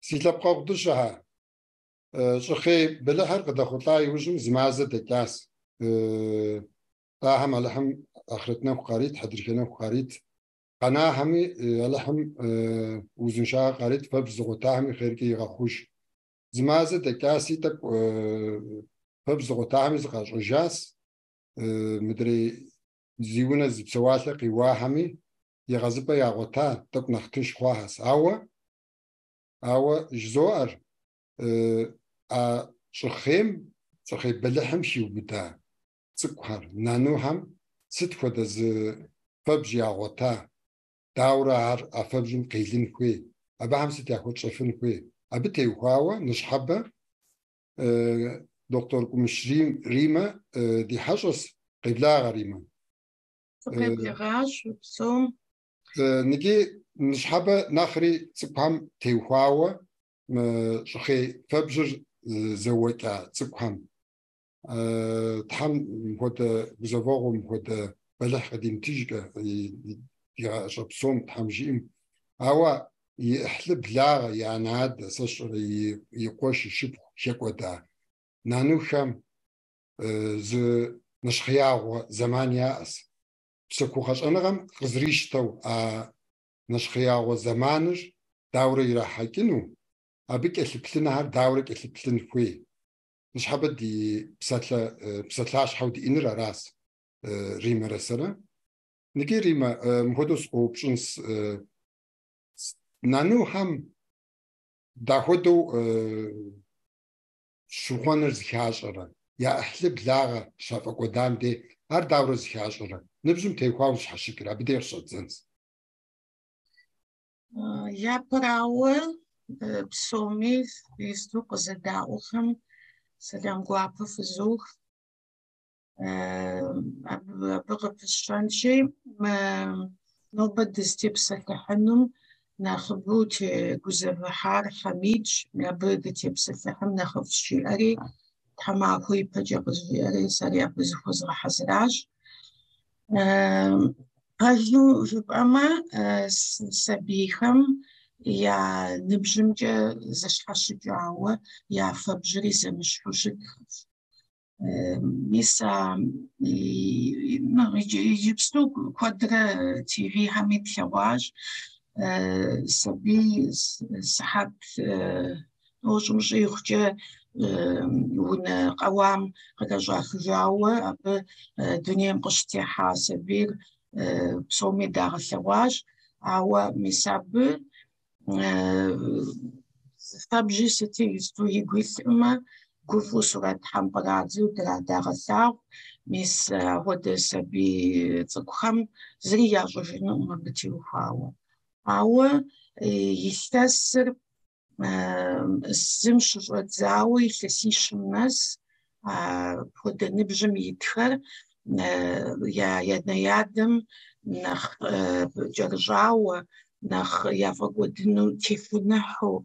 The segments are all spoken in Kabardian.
Си лъэпкъэгъу дыщэхэ, щӏыхъей бэлыхьыр къыдэхъулӏа иужьым зы мазэ дэкӏащ. Лӏахэм Алыхьым ахърэт нэху къарит, хьэдрыхэ нэху къарит. Къэнахэми Алыхьым узыншагъэ къарит, фэбжь зыгъуэтахэми хъеркӏэ игъэхъуж. Зы мазэ дэкӏаси, тӏэкӏу фэбжь зыгъуэтахэми зыкъащӏэжащ. Мыдрей зи унэ зи псэуалъэ къиуахэми егъэзыпӏэ ягъуэта, тӏэкӏу нэхъ тынш хъуахэс. Ауэ, ауэ жызоӏэр, а щӏыхъейм, щӏыхъей бэлыхьым хиубыда цӏыкӏухэр, нанухэм сыт хуэдэ зы фэбжь ягъуэта, дауэрэ ар а фэбжьым къелын хуей, абыхэм сыт яхуэтщӏэфын хуей? Абы теухуауэ ныщхьэбэ доктор Кӏумыщ Римэ ди хьэщӏэс. Къеблагъэ, Римэ. Фыкъеблэгъащ псом. Ныджы ныщхьэбэ нэхъри цӏыкӏухэм теухуауэ мы щӏыхъей фэбжьыр зэуэкӏа цӏыкӏухэм. Тхьэм мыпхуэдэ гузэвэгъуэ, мыпхуэдэ бэлыхь къыдимытыжкӏэ ди гъащӏэ псом Тхьэм жиӏэм. Ауэ и ӏыхьлы благъэ, и анэ-адэ, сэ сщӏэрэ, и къуэш, и шыпхъу хэкӏуэда нанухэм зы нэщхъеягъуэ зэман яӏэс. Псэкугъэ щӏэныгъэм къызэрищтэу а нэщхъеягъуэ зэманыр дауэрэ ирахьэкӏыну, абы кӏэлъыплъынхэр дауэрэ кӏэлъыплъын хуей? Ныщхьэбэ ди псалъэ псалъащхьэу диӏэныр аращ Римэрэ сэрэ. Ныджы, Римэ, мыпхуэдэу сыкъоупщӏынс, нанухэм дахуэдэу щыгъуэныр зыхащӏэрэ, я ӏыхьлы благъэ щафӏэкӏуэдам дей, ар дауэрэ зыхащӏэрэ? Ныбжьым теухуауэ зыщхьэщыкӏыр, абы дей къыщӏэддзэнс. Япэрауэ, псоми исту къызэдаӏуэхэм сэлам гуапэ фызох. Абы къыпысщэнщи, нобэ дызытепсэлъыхьынум нэхъыбэу тегузэвыхьар Хьэмидщ, абы дытепсэлъыхьым нэхъыфӏщ жиӏэри, тхьэмахуэ ипэкӏэ къызжиӏэри, сэри абы зыхуэзгъэхьэзыращ. Пэжу жыпӏэмэ, сабийхэм я ныбжьымкӏэ зэщхьэщыкӏауэ, я фэбжьри зэмыщхьу щытхэщ. Мис а иджыпсту куэдрэ ТВ-хэми тлъэгъуащ сабий сыхьэт тӏощӏым щӏигъукӏэ унэ къэуам къыдэщӏахыжауэ абы дунейм къыщытехьа сабийр псоми дагъэлъэгъуащ. Ауэ мис абы фэбжьи сыти иджыпсту игу илъӏымэ, гуфӏэу сурэтхэм кърадзэу дагъэлъагъу. Мис апхуэдэ сабий цӏыкӏухэм зыри ящӏыжынукъым абы теухуауэ. Ауэ илъэсыр зым щыщӏэдзауэ илъэсищым нэс апхуэдэ ныбжьым итхэр я анэ-адэм нэхъ кӏэрыщӏауэ, нэхъ яфӏэкӏуэдыну техуныхьу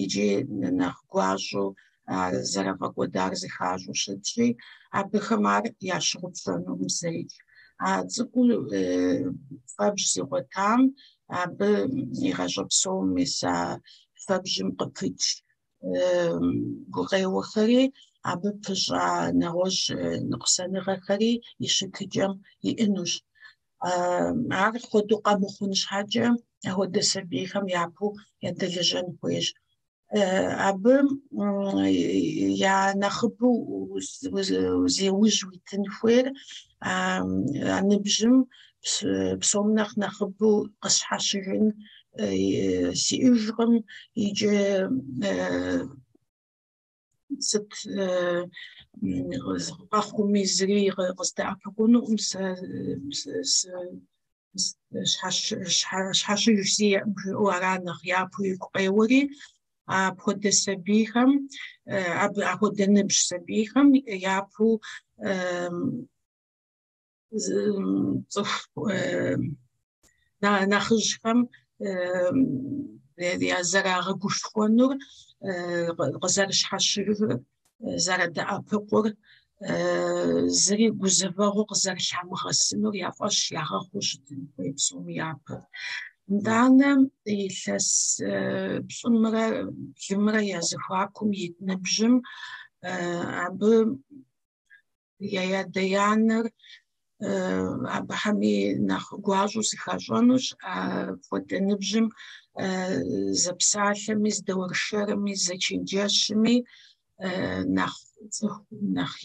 икӏи нэхъ гуащӏэу ар зэрафӏэкӏуэдар зыхащӏэу щытщи, абыхэм ар ящыгъупщэнукъым зэикӏ. А цӏыкӏуу фэбжь зигъуэтам абы и гъащӏэ псом мис а фэбжьым къыпыкӏ гукъеуэхэри, абы пыщӏа нэгъуэщӏ ныкъусаныгъэхэри и щытыкӏэм иӏэнущ. Ар хуэдэу къэмыхъун щхьэкӏэ апхуэдэ сабийхэм япэу ядэлэжьэн хуейщ. Абы я нэхъыбэу зи ужь уитын хуейр а ныбжьым псом нэхъ нэхъыбэу къысщхьэщыжын сиӏэжкъым икӏи сыт къэхъуми зыри къыздэӏэпыкъунукъым, сэ щхьэщыж сиӏэкъым жиӏэу ара нэхъ япэу игу къеуэри, апхуэдэ сабийхэм, абы апхуэдэ ныбжь сабийхэм япэу цӏыху нэхъыжьхэм я зэрагъэгушхуэнур, къызэрыщхьэщыжыр, зэрадэӏэпыкъур, зыри гузэвэгъуэ къызэрылъамыгъэсынур я фӏэщ ягъэхъуу щытын хуей псом япэ. Нтӏанэ илъэс плӏымрэ блымрэ я зэхуакум ит ныбжьым абы я адэ анэр абыхэми нэхъ гуащӏэу зыхащӏэнущ. Апхуэдэ ныбжьым зэпсалъэми, здэуэршэрми, зэчэнджэщми нэхъ цӏыху нэхъ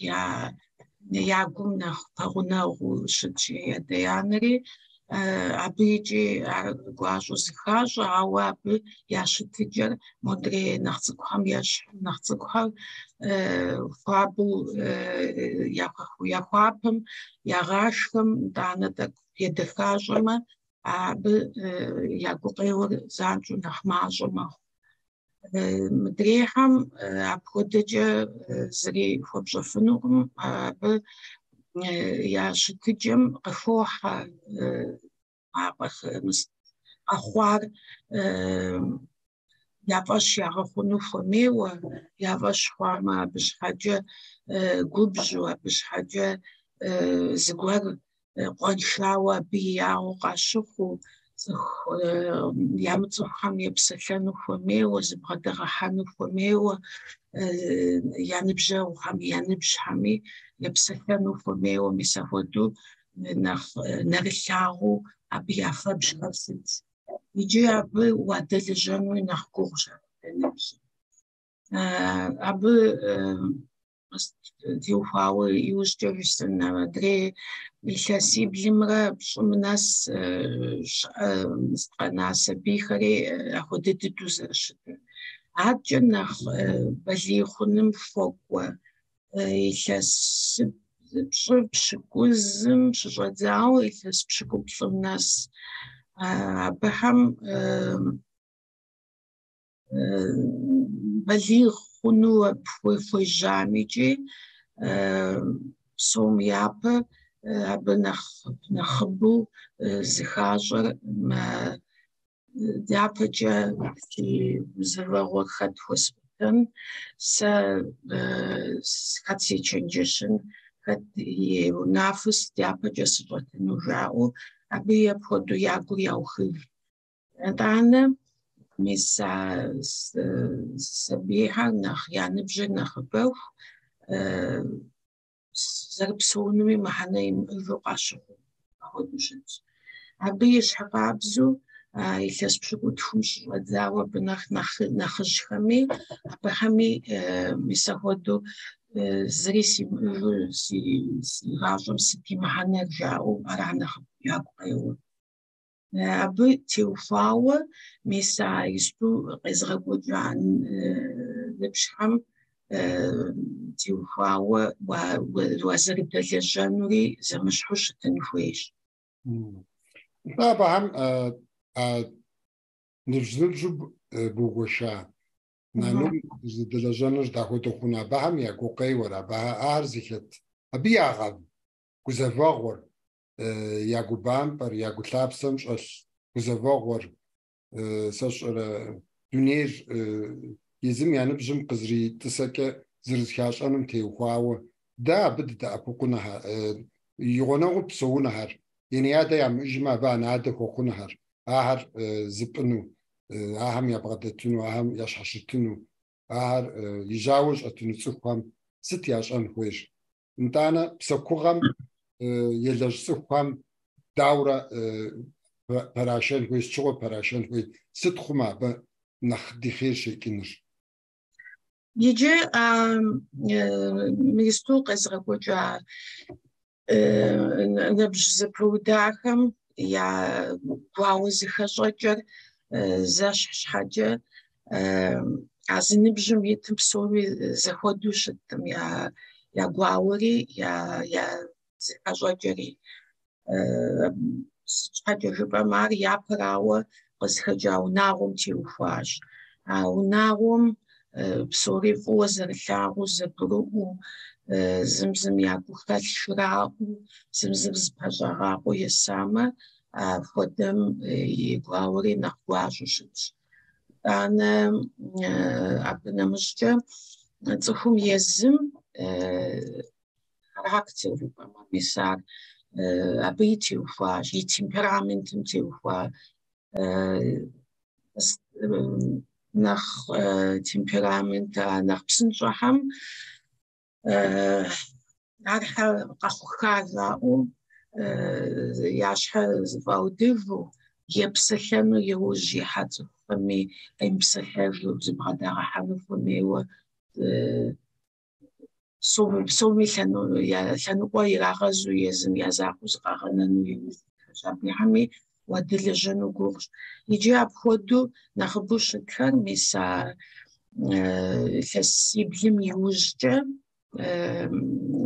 я гум нэхъ пэгъунэгъуу щытщ я адэ анэри. Абы икӏи ар гуащӏэу зыхащӏэ, ауэ абы я щытыкӏэр модрей нэхъ цӏыкӏухэм ещхь. Нэхъ цӏыкӏухэр хуабэу яхуапэм, ягъашхэм, нтӏанэ тӏэкӏу едэхащӏэмэ, абы я гукъеуэр занщӏэу нэхъ мащӏэ мэхъу. Мыдрейхэм апхуэдэкӏэ зыри хуэпщӏэфынукъым. Абы я щытыкӏэм къыхохьэ къэхъуар я фӏэщ ягъэхъуну хуэмейуэ, я фӏэщ хъуамэ абы щхьэкӏэ губжьу, абы щхьэкӏэ зыгуэр къуаншауэ абы и ягъэу къащыхъуу, цӏыху ямыцӏыхухэм епсэлъэну хуэмейуэ, зыбгъэдагъэхьэну хуэмейуэ, я ныбжьэгъухэми, я ныбжьхэми епсэлъэну хуэмейуэ, мис апхуэдэу нэхъ нэрылъагъуу абы я фэбжьхэр щытщ. Иджы абы уадэлэжьэнуи нэхъ гугъущ апхуэдэ ныбжьым. Абы теухуауэ иужькӏэ жысӏэн, адрей илъэсиблымрэ пщӏым нэс щыӏэ къэна сабийхэри апхуэдэ дыдэу зэрыщытыр. Адэкӏэ нэхъ балигъ хъуным хуэкӏуэ илъэс пщӏы пщыкӏузым щыщӏэдзауэ илъэс пщыкӏуплӏым нэс абыхэм балигъ хъуну хуежьамикӏи псом япэ абы нэхъыбэу зыхащӏэр дяпэкӏэ си гузэвэгъуэр хэт хуэсӏуэтэн, сэ хэт сечэнджэщын, хэт и унафэ дяпэкӏэ сыщӏэтыну жаӏэу, абы апхуэдэу я гур яухыж. Нтӏанэ мис а сабийхэр нэхъ я ныбжьыр нэхъыбэху зэрыпсэунуми мыхьэнэ имыӏэжу къащыхъуу апхуэдэу щытщ. Абы ещхьыркъабзэу илъэс пщыкӏутхум щыщӏэдзауэ абы нэхъ нэхъыжьхэми, абыхэми мис апхуэдэу зыри симыӏэжу си гъащӏэм сыт и мыхьэнэр жаӏэу ара нэхъыбэу ягу къеуэр. Абы теухуауэ мис а исту къезгъэкӏуэкӏа ныбжьхэм теухуауэ уазэрыдэлэжьэнури зэмыщхьу щытын хуейщ. Нтӏэ абыхэм ныбжь-ныбжьу быугуэша нанум зыдэлэжьэнур дахуэдэу хъуну, абыхэм я гукъеуэр, ахэр зыхэт, абы ягъэв гузэвэгъуэр, я губампӏэр, я гулъапсэм щӏэлъ гузэвэгъуэр, сэ сщӏэрэ дунейр езым я ныбжьым къызэритӏысэкӏэ зэрызыхащӏэнум теухуауэ, дэ абы дыдэӏэпыкъунухэр, и гъунэгъуу псэунухэр, ени адэ ямыӏэжмэ, абы анэ-адэ хуэхъунухэр, ахэр зыпӏыну, ахэм ябгъэдэтыну, ахэм ящхьэщытыну, ахэр и жьауэ щӏэтыну цӏыхухэм сыт ящӏэн хуейр? Нтӏанэ псэкугъэм елэжь цӏыхухэм даурэ пэрашэн хуей, сыт щыгъуэ пэрашэн хуей, сыт хъумэ абы нэхъ ди хъер щекӏыныр? Иджы мыисту къезгъэкӏуэкӏа ныбжь зэпыудахэм я гуауэ зыхэщӏэкӏэр зэщхь щхьэкӏэ а зы ныбжьым итым псоми зэхуэдэу щыткъым я гуауэри, я зыхэщӏэкӏэри. Сыт щхьэкӏэ жыпӏэмэ, ар япэрауэ къызыхэкӏа унагъуэм теухуащ. А унагъуэм псори фӏыуэ зэрылъагъуу, зэгурыӏуэу, зым зым я гухэлъ жраӏэу, зым зым зыпэщӏагъакъуэу есамэ, апхуэдэм и гуауэри нэхъ гуащӏэу щытщ. Итӏанэ абы нэмыщӏкӏэ цӏыхум езым характер жыпӏэмэ, мис ар абы и теухуащ, и темпераментым теухуа. Нэхъ темперамент нэхъ псынщӏэхэм ар къэхъуха жаӏэу я щхьэ зыфӏаудыжу, епсэлъэну иужь ихьэ цӏыхухэми къемыпсэлъэжу, зыбгъэдагъэхьэну хуэмейуэ, псоми лъэныкъуэ ирагъэзу езым я закъуэу зыкъагъэнэну иужь итхэщ. Абыхэми уадэлэжьэну гугъущ. Иджы апхуэдэу нэхъыбэу щытхэр мис а илъэсиблым иужькӏэ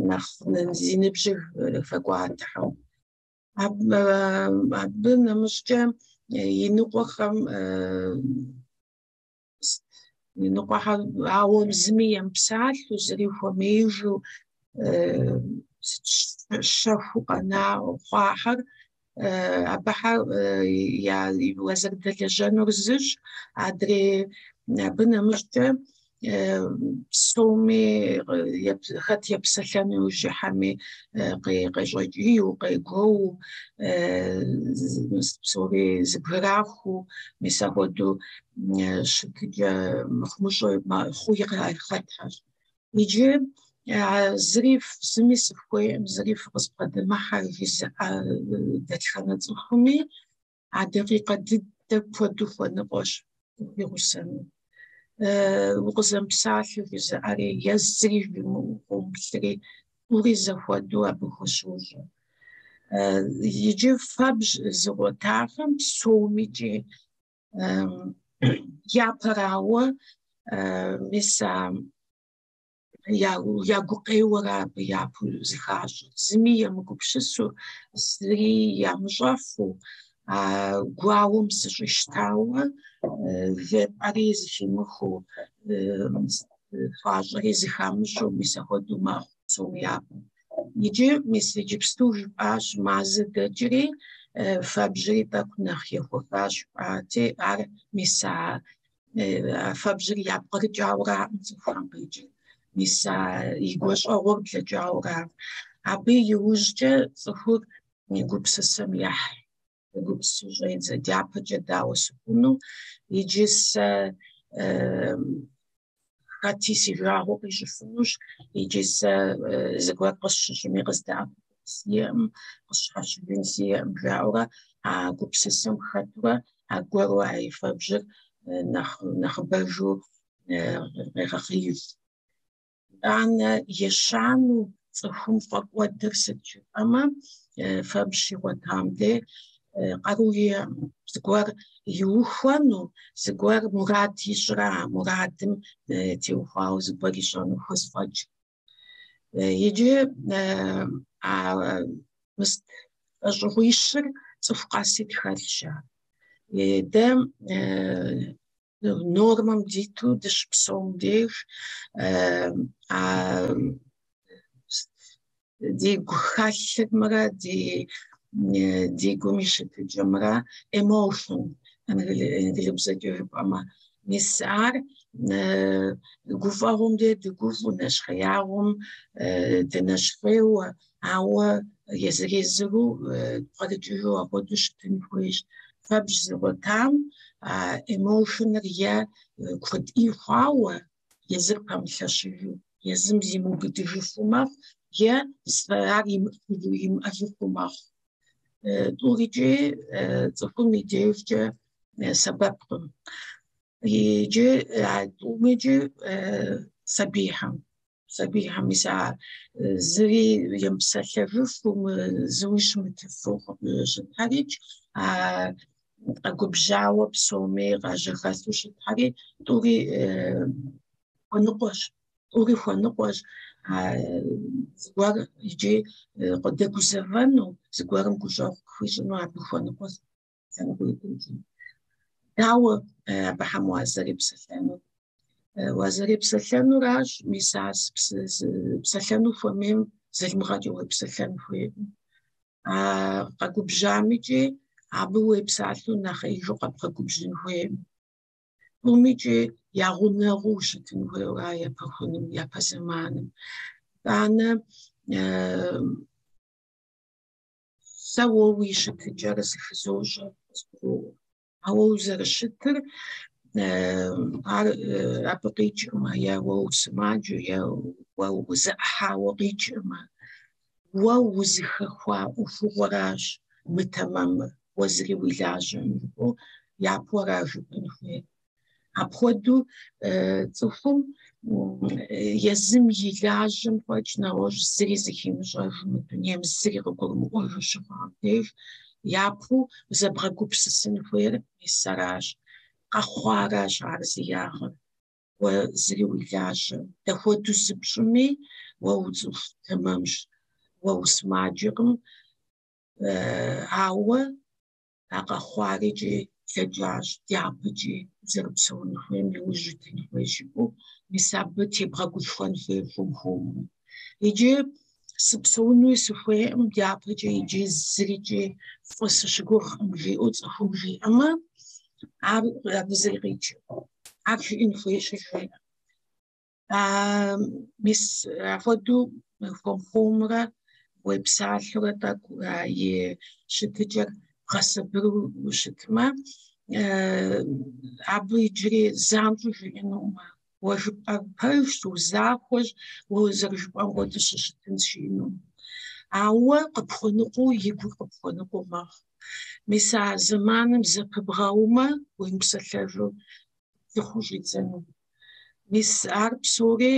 нэхъ зи ныбжьыр хэкӏуатэхэу. Абы нэмыщӏкӏэ иныкъуэхэм иныкъуэхэр ауэ зыми емыпсалъэу, зыри хуэмеижу, щэхуу къэна хъуахэр, абыхэр уазэрыдэлэжьэнур зыщ, адрей абы нэмыщӏкӏэ псоми хэт епсэлъэну иужь ихьэми къещӏэкӏийу, къегуэу, псори зыбграхуу, мис апхуэдэу щытыкӏэ мыхъумыщӏэу хъу хэтхэщ. Иджы зыри зыми сыхуейкъым, зыри фыкъызбгъэдэмыхьэ жызыӏэ дэтхэнэ цӏыхуми а дакъикъэ дыдэ куэду хуэныкъуэщ цӏыху игъусэну. Укъызэмыпсалъэ жызыӏэри, е зыри жимыӏэу къомыплъри, тӏури зэхуэдэу абы хуэщощӏэ. Иджы фэбжь зыгъуэтахэм псомикӏи япэрауэ мис а я гукъеуэрэ абы япэу зыхащӏэр. Зыми емыгупсысу, зыри ямыщӏэфу, а гуауэм зыщӏищтауэ, жепӏэри зыхимыхыу, хуащӏэри зыхамыщӏэу, мис апхуэдэу мэхъу псом япэу. Иджы мис иджыпсту жыпӏащ, мазэ дэкӏри, фэбжьри тӏэкӏу нэхъ ехуэхащ жыпӏати, ар мис а фэбжьыр япкърыкӏауэраӏым цӏыхухэм къикӏыр. Мис а и гуащӏэгъуэр блэкӏауэра. Абы иужькӏэ цӏыхур и гупсысэм ехь, гупсысэу щӏедзэ, дяпэкӏэ дауэ сыхъуну, иджы сэ хэти си жагъуэ къищӏыфынущ, иджы сэ зыгуэр къысщыщӏми къыздэӏэпыкъун сиӏэм, къысщхьэщыжын сиӏэм жаӏэурэ а гупсысэм хэтурэ аргуэру а и фэбжьыр нэхъыбэжу къегъэхъеиж. Итӏанэ ещанэу цӏыхум фӏэкӏуэдыр сыт жыпӏэмэ, фэбжь щигъуэтам де къару иӏэкъым, зыгуэр иухуэну, зыгуэр мурад ищӏрэ а мурадым теухуауэ зыгуэр ищӏэну хузэфӏэкӏ. Иджы а лӏэщӏыгъуищыр цӏыху къэси тхэлъщ ар. Дэ нормэм диту дыщыпсэум деж а ди гухэлъымрэ ди гум и щытыкӏэмрэ emotion инглыбзэкӏэ жыпӏэмэ, мис ар гуфӏэгъуэм де дыгуфӏэу, нэщхъеягъуэм дынэщхъейуэ, ауэ езыр-езыру пкърыкӏыжу апхуэдэу щытын хуейщ. Фэбжь зыгъуэтам а emotion-р е куэдӏий хъуауэ, езыр пэмылъэщыжу, езым зимыубыдыжыфу мэхъу, е ар имыӏэжыфу мэхъу. Тӏурикӏи цӏыхум и дежкӏэ сэбэпкъым. Иджы а тӏумикӏи сабийхэм. Сабийхэм мис а зыри емыпсэлъэжыфу, зыуи щымытыфу щытхэрикӏ, а къэгубжьауэ псоми къажьэхэлъу щытхэри тӏури хуэныкъуэщ. Тӏури хуэныкъуэщ зыгуэр иджы къыдэгузэвэну, зыгуэрым гущӏэгъу къыхуищӏыну абы хуэныкъуэщ лъэныкъуитӏымкӏи. Дауэ абыхэм уазэрепсэлъэнур? Уазэрепсэлъэнуращ, мис а псэлъэну хуэмейм залымыгъэкӏэ уепсэлъэн хуейкъым. А къэгубжьамикӏи абы уепсалъэу нэхъ ӏеижу къэбгъэгубжьын хуейкъым. Тӏумикӏи я гъунэгъуу ущытын хуейуэра япэхуным, япэ зэманым. Итӏанэ сэ уэ уи щытыкӏэр зыхызощӏэ, къызгуроӏуэ. Ауэ узэрыщытыр ар абы къикӏкъымэ, е уэ усымаджэу, е уэ узэӏыхьауэ къикӏкъымэ. Уэ узыхэхуа ӏуэхугъуэращ мытэмэмыр, уэ зыри уи лажьэм жыпӏэу япэу ара жыпӏэн хуейр. Апхуэдэу цӏыхум езым и лажьэм фӏэкӏ нэгъуэщӏ зыри зыхимыщӏэжу, мы дунейм зыри къыгурымыӏуэжу щыхъуам деж, япэу зэбгъэгупсысын хуейр мис аращ. Къэхъуаращ ар зи ягъэр. Уэ зыри уи лажьэм. Дапхуэдэу зыпщӏми, уэ уцӏыху тэмэмщ, уэ усымаджэкъым, ауэ а къэхъуар икӏи блэкӏащ, дяпэкӏи узэрыпсэун хуейм иужь уитын хуейщ жыпӏэу, мис абы тебгъэгушхуэн хуейр хуэм-хуэмурэ. Иджы сыпсэунуи сыхуейкъым, дяпэкӏэ иджы зырикӏи фӏы сыщыгугъкъым жиӏэу цӏыхум жиӏэмэ, ар абы зыри къикӏкъым. Ар жиӏэн хуейщи жеӏэ. Мис апхуэдэу хуэм-хуэмурэ уепсалъэурэ тӏэкӏу и щытыкӏэр бгъэсабыру ущытмэ, абы иджыри занщӏэу жиӏэнукъым. Уэ жыпӏэр пэжщ, узахуэщ, уэ зэрыжыпӏэм хуэдэу сыщытынщ жиӏэнукъым. Ауэ къыпхуэныкъуэу, и гур къыпхуэныкъуэу мэхъу. Мис а зэманым зэпыбгъэумэ, уемыпсэлъэжу лъыхъуу щӏидзэну. Мис ар псори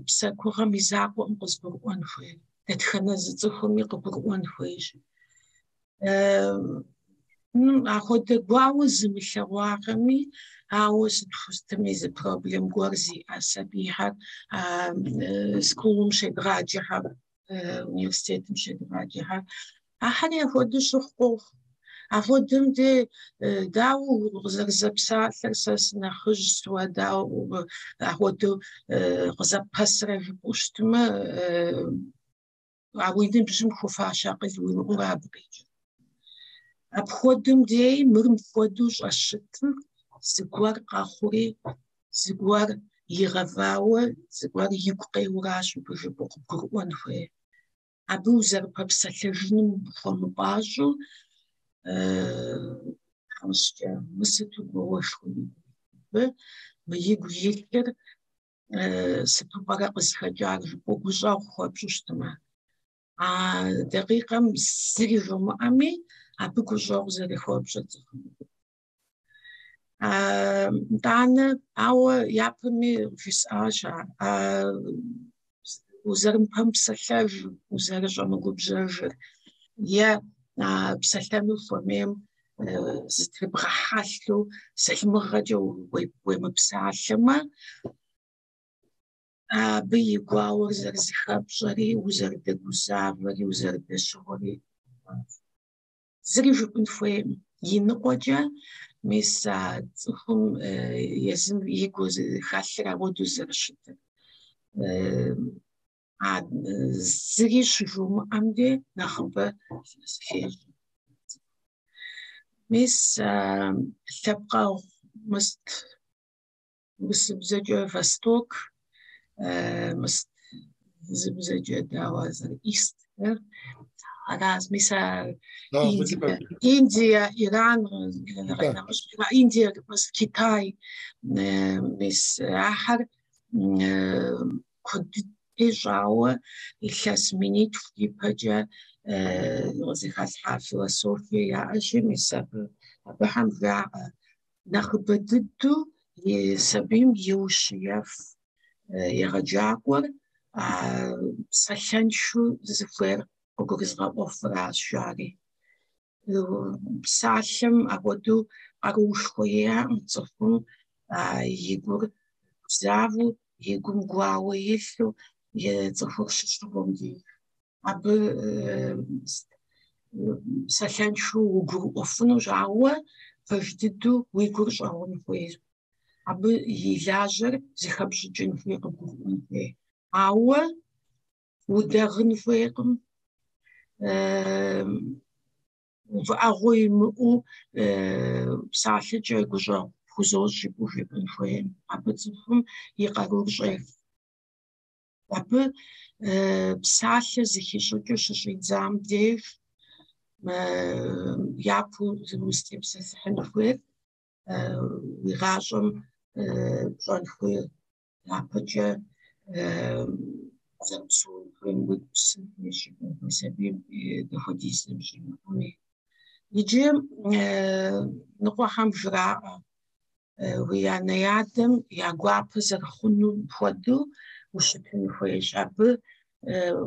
псэкугъэм и закъуэкъым къызыгурыӏуэн хуейр. Дэтхэнэ зы цӏыхуми къыгурыӏуэн хуейщ. Ахуэдэ гуауэ зымылъэгъуахэми, ауэ сыт хущтми зы проблем гуэр зиӏэ сабийхэр школым щедгъаджэхэр, университетым щедгъаджэхэр, ахэри апхуэдэу щыхъу къохъу. Апхуэдэм де дауэ укъызэрызэпсалъэр, сэ сынэхъыжьщ, уэ дауэ апхуэдэу къызэппэсрэ жыпӏэу щытмэ, а уи ныбжьым хуэфащэ акъыл уимыӏэурэ абы къикӏыр. Апхуэдэм дей мыр мыпхуэдэу щӏэщытыр зыгуэр къэхъури, зыгуэр игъэвауэ, зыгуэр игу къеуращ мыбы жыпӏэу къыбгурыӏуэн хуей. Абы узэрыпэпсэлъэжыным хуэмыпӏащӏэу, тхьэмыщкӏэ, мы сыту гуауэшхуэ игу, мы игу илъыр сыту пӏэрэ къызыхэкӏар жыпӏэу гущӏэгъу хуэпщӏу щытмэ. А дакъикъэм зыри жомыӏэми, абы гущӏэгъу зэрыхуэпщӏыр цӏыхум. Итӏанэ, ауэ япэми жысӏащ, узэрымыпэмыпсэлъэжыр, узэрыщӏэмыгубжьэжыр е псэлъэну хуэмейм зытребгъэхьэлъэу залымыгъэкӏэ уемыпсалъэмэ, абы и гуауэр зэрызыхэпщӏэри, узэрыдэгузавэри, узэрыдэщыгъуэри зыри жыпӏэн хуейкъым. Иныкъуэкӏэ мис а цӏыхум езым игу хэлъыр апхуэдэу зэрыщытыр. А зыри щыжумыӏэм де нэхъыбэ зыхещӏэ. Мис лъэпкъэгъу мыст урысыбзэкӏэ Восток, мыст зыбзэкӏэ дауэ зэры Ист, аращ. Мис а Индия, Иран, Индия, Китай, мис ахэр куэд дыдэ щӏауэ илъэс минитху ипэкӏэ зэхалъхьа философие яӏэщи, мис абыхэм жаӏэ нэхъыбэ дыдэу и сабийм еущиеф егъэджакӏуэр псалъэншэу зыхуейр къыгурызыгъэӏуэфыращ, жари. Псалъэм апхуэдэу къаруушхуэ иӏэкъым цӏыхум и гур гузавэу, и гум гуауэ илъу, и цӏыхур щыщыгъуэм деж. Абы псалъэншэу угурыӏуэфынущ, ауэ пэж дыдэу уи гур щӏэгъун хуейщ. Абы и лажьэр зыхэпщӏыкӏын хуей, къыбгурыӏуэн хуей. Ауэ удэгъын хуейкъым, увыӏэгъуэ имыӏэу псалъэкӏэ гущӏэгъу пхузощӏ жыпӏэу жепӏэн хуейкъым. Абы цӏыхум и къарур щӏех. Абы псалъэ зыхищӏыкӏыу щыщӏидзам деж япэу узытепсэлъыхьын хуейр. уи гъащӏэм пщӏэн хуейр, япэкӏэ зэрыпсэун хуейм уегупсысын хуейщ, уи сабийм дапхуэдиз ныбжь имыӏэми. Иджы ныкъуэхэм жраӏэ уи анэ-адэм я гуапэ зэрыхъунум хуэдэу ущытын хуейщ. Абы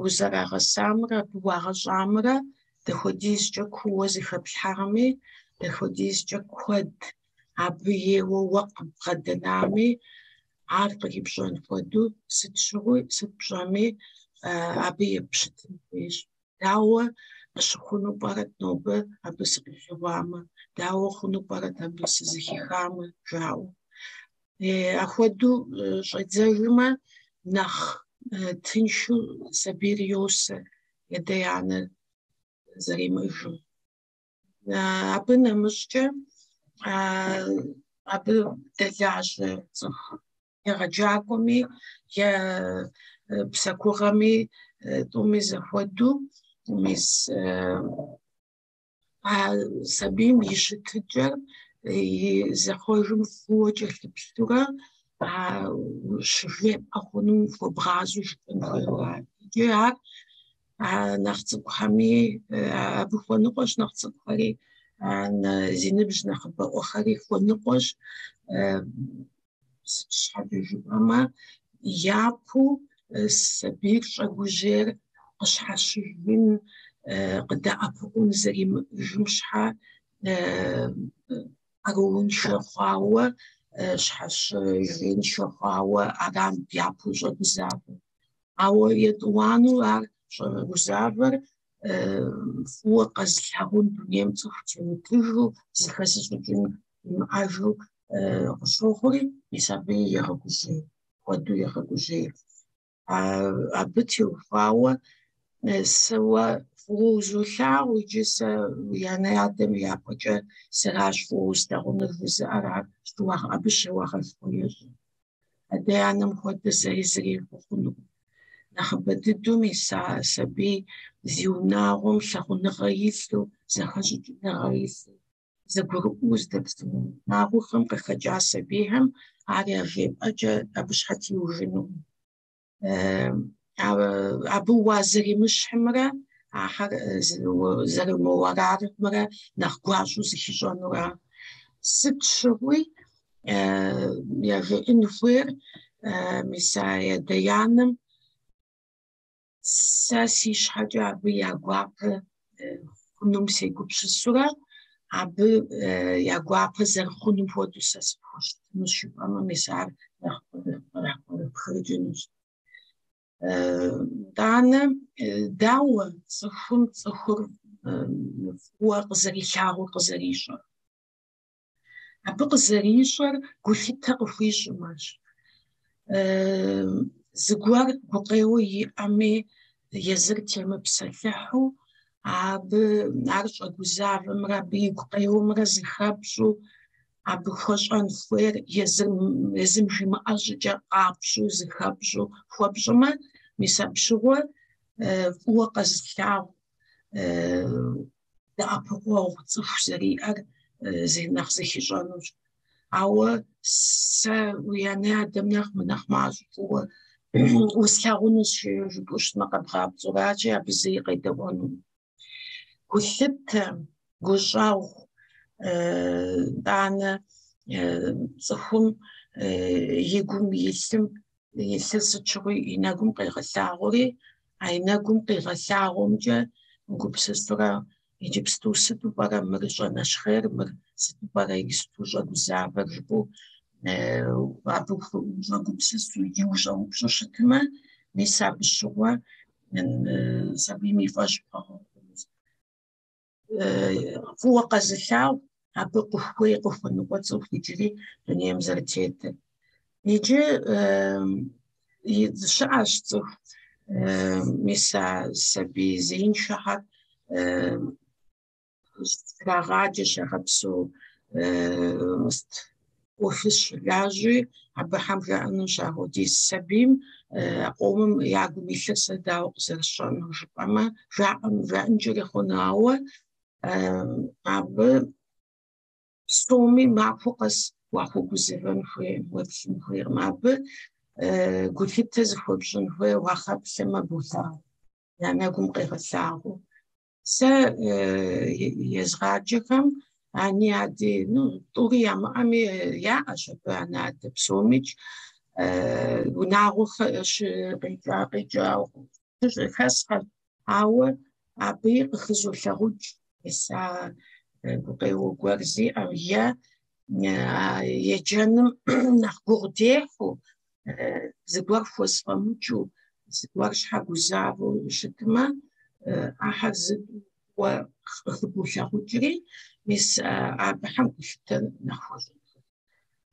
узэрагъэсамрэ абы уагъэщӏамрэ дапхуэдизкӏэ кууэ зыхэплъхьами, дапхуэдизкӏэ куэд абы ейуэ уэ къыбгъэдэнами, ар кърипщӏэн хуэдэу сыт щыгъуи, сыт пщӏэми абы епщытын хуейщ. Дауэ къыщыхъуну пӏэрэт нобэ абы сыкъилъэгъуамэ, дауэ хъуну пӏэрэт абы сызэхихамэ, жаӏэу. Апхуэдэу щӏэдзэжмэ, нэхъ тыншу сабийр йосэ адэ-анэр зэримыӏэжым. Абы нэмыщӏкӏэ абы дэлажьэ цӏыху егъэджакӏуэми е псэкугъэми тӏуми зэхуэдэу мис а сабийм и щытыкӏэр и зэхъуэжым фӏыуэ кӏэлъыплъурэ а щыжепӏэ хъунум хуэбгъазэу жыпӏэн хуейуэ. Иджы ар нэхъ цӏыкӏухэми абы хуэныкъуэщ, нэхъ цӏыкӏухэри зи ныбжь нэхъыбэӏуэхэри хуэныкъуэщ. Сыт щхьэкӏэ жыпӏэмэ, япэу сабийр щӏэгужьейр къыщхьэщыжын, къыдэӏэпыкъун зэримыӏэжым щхьэ къарууншэ хъуауэ, щхьэщыжыншэ хъуауэ арам япэу щӏэгузавэр. Ауэ етӏуанэу ар щӏэгузавэр фӏыуэ къэзылъагъун дунейм цӏыху темытыжу, зыхэзыщӏыкӏын имыӏэжу къыщохъури, мис абы егъэгужьей, куэду егъэгужьей. Абы теухуауэ сэ уэ фӏыуэ узолъагъу, иджы сэ уи анэ-адэм я пӏэкӏэ сэращ фӏыуэ услъагъунур жызыӏэр ар абы щыуагъэшхуэ ещӏ. Адэ-анэм хуэдэ зэи зыри хъунукъым. Нэхъыбэ дыдэу мис а сабий зи унагъуэм лъагъуныгъэ илъу, зэхэщӏыкӏыныгъэ илъу, зэгурыӏуэу здэпсэу унагъуэхэм къыхэкӏа сабийхэм ар яжепӏэкӏэ абы щхьэ теужынукъым. Абы уазэримыщхьымрэ ахэр зэрымыуэрарымрэ нэхъ гуащӏэу зыхищӏэнура. Сыт щыгъуи яжеӏэн хуейр мис а адэ-анэм сэ си щхьэкӏэ абы я гуапэ хъунум сегупсысурэ, абы я гуапэ зэрыхъунум хуэдэу сэ сыпхущытынущ жыпӏэмэ, мис ар нэхъ пхырыкӏынущ. Итӏанэ дауэ цӏыхум цӏыхур фӏыуэ къызэрилъагъур къызэрищӏэр? Абы къызэрищӏэр гулъытэ къыхуищӏымэщ. Зыгуэр гукъеуэ иӏэми, езыр темыпсэлъыхьу, абы ар щӏэгузавэмрэ абы и гукъеуэмрэ зыхэпщӏу, абы хуэщӏэн хуейр езым жимыӏэ щӏыкӏэ къапщӏу, зыхэпщӏу хуэпщӏымэ, мис абы щыгъуэ фӏыуэ къэзылъагъу дэӏэпыкъуэгъу цӏыху зэриӏэр нэхъ зыхищӏэнущ. Ауэ сэ уи анэ-адэм нэхъ мынэхъ мащӏэу фӏыуэ услъагъунущ жыпӏэу щытмэ, къэбгъапцӏуращи, абы зэи къедэӏуэнукъым. Гулъытэ, гущӏэгъу, итӏанэ цӏыхум и гум илъым илъыр сыт щыгъуи и нэгум къегъэлъагъуэри, а и нэгум къигъэлъагъуэмкӏэ гупсысурэ иджыпсту сыту пӏэрэ мыр щӏэнэщхъейр, мыр сыту пӏэрэ иджыпсту щӏэгузавэр жыпӏэу абы ущӏэгупсысу икӏи ущӏэупщӏэу щытмэ, мис абы щыгъуэ сабийм и фӏэщ пхуэгъэхъунущ. Фӏыуэ къэзылъагъу, абы къыхуей къыхуэныкъуэ цӏыху иджыри дунейм зэрытетыр. Иджы щыӏэщ цӏыху, мис а сабий зеиншэхэр щрагъаджэ, щагъэпсэу офис щылажьи, абыхэм жаӏэнущ апхуэдиз сабийм къомым я гум илъыр сэ дауэ къызэрысщӏэнур жыпӏэмэ, жаӏэнкӏэри хъуну, ауэ абы Псоми махуэ къэс уахуэгузэвэн хуейкъым, уеплъын хуейкъым. Абы гулъытэ зыхуэпщӏын хуейр уахэплъэмэ болъагъу, я нэгум къегъэлъагъуэ. Сэ езгъаджэхэм ани ади, ну, тӏури ямыӏэми яӏэщ абы анэ-адэ псомикӏ. Унагъуэ къикӏа хэсхэр, ауэ абыи къыхызолъагъукӏ мис а гукъеуэ гуэр зиӏэм е еджэным нэхъ гугъу дехьу, зыгуэр хуэзэфӏэмыкӏыу, зыгуэр щхьэ гузавэу щытмэ, ахэр зытӏууэ къыхыболъагъукӏри, мис абыхэм гулъытэ нэхъ хуэщӏын хуей.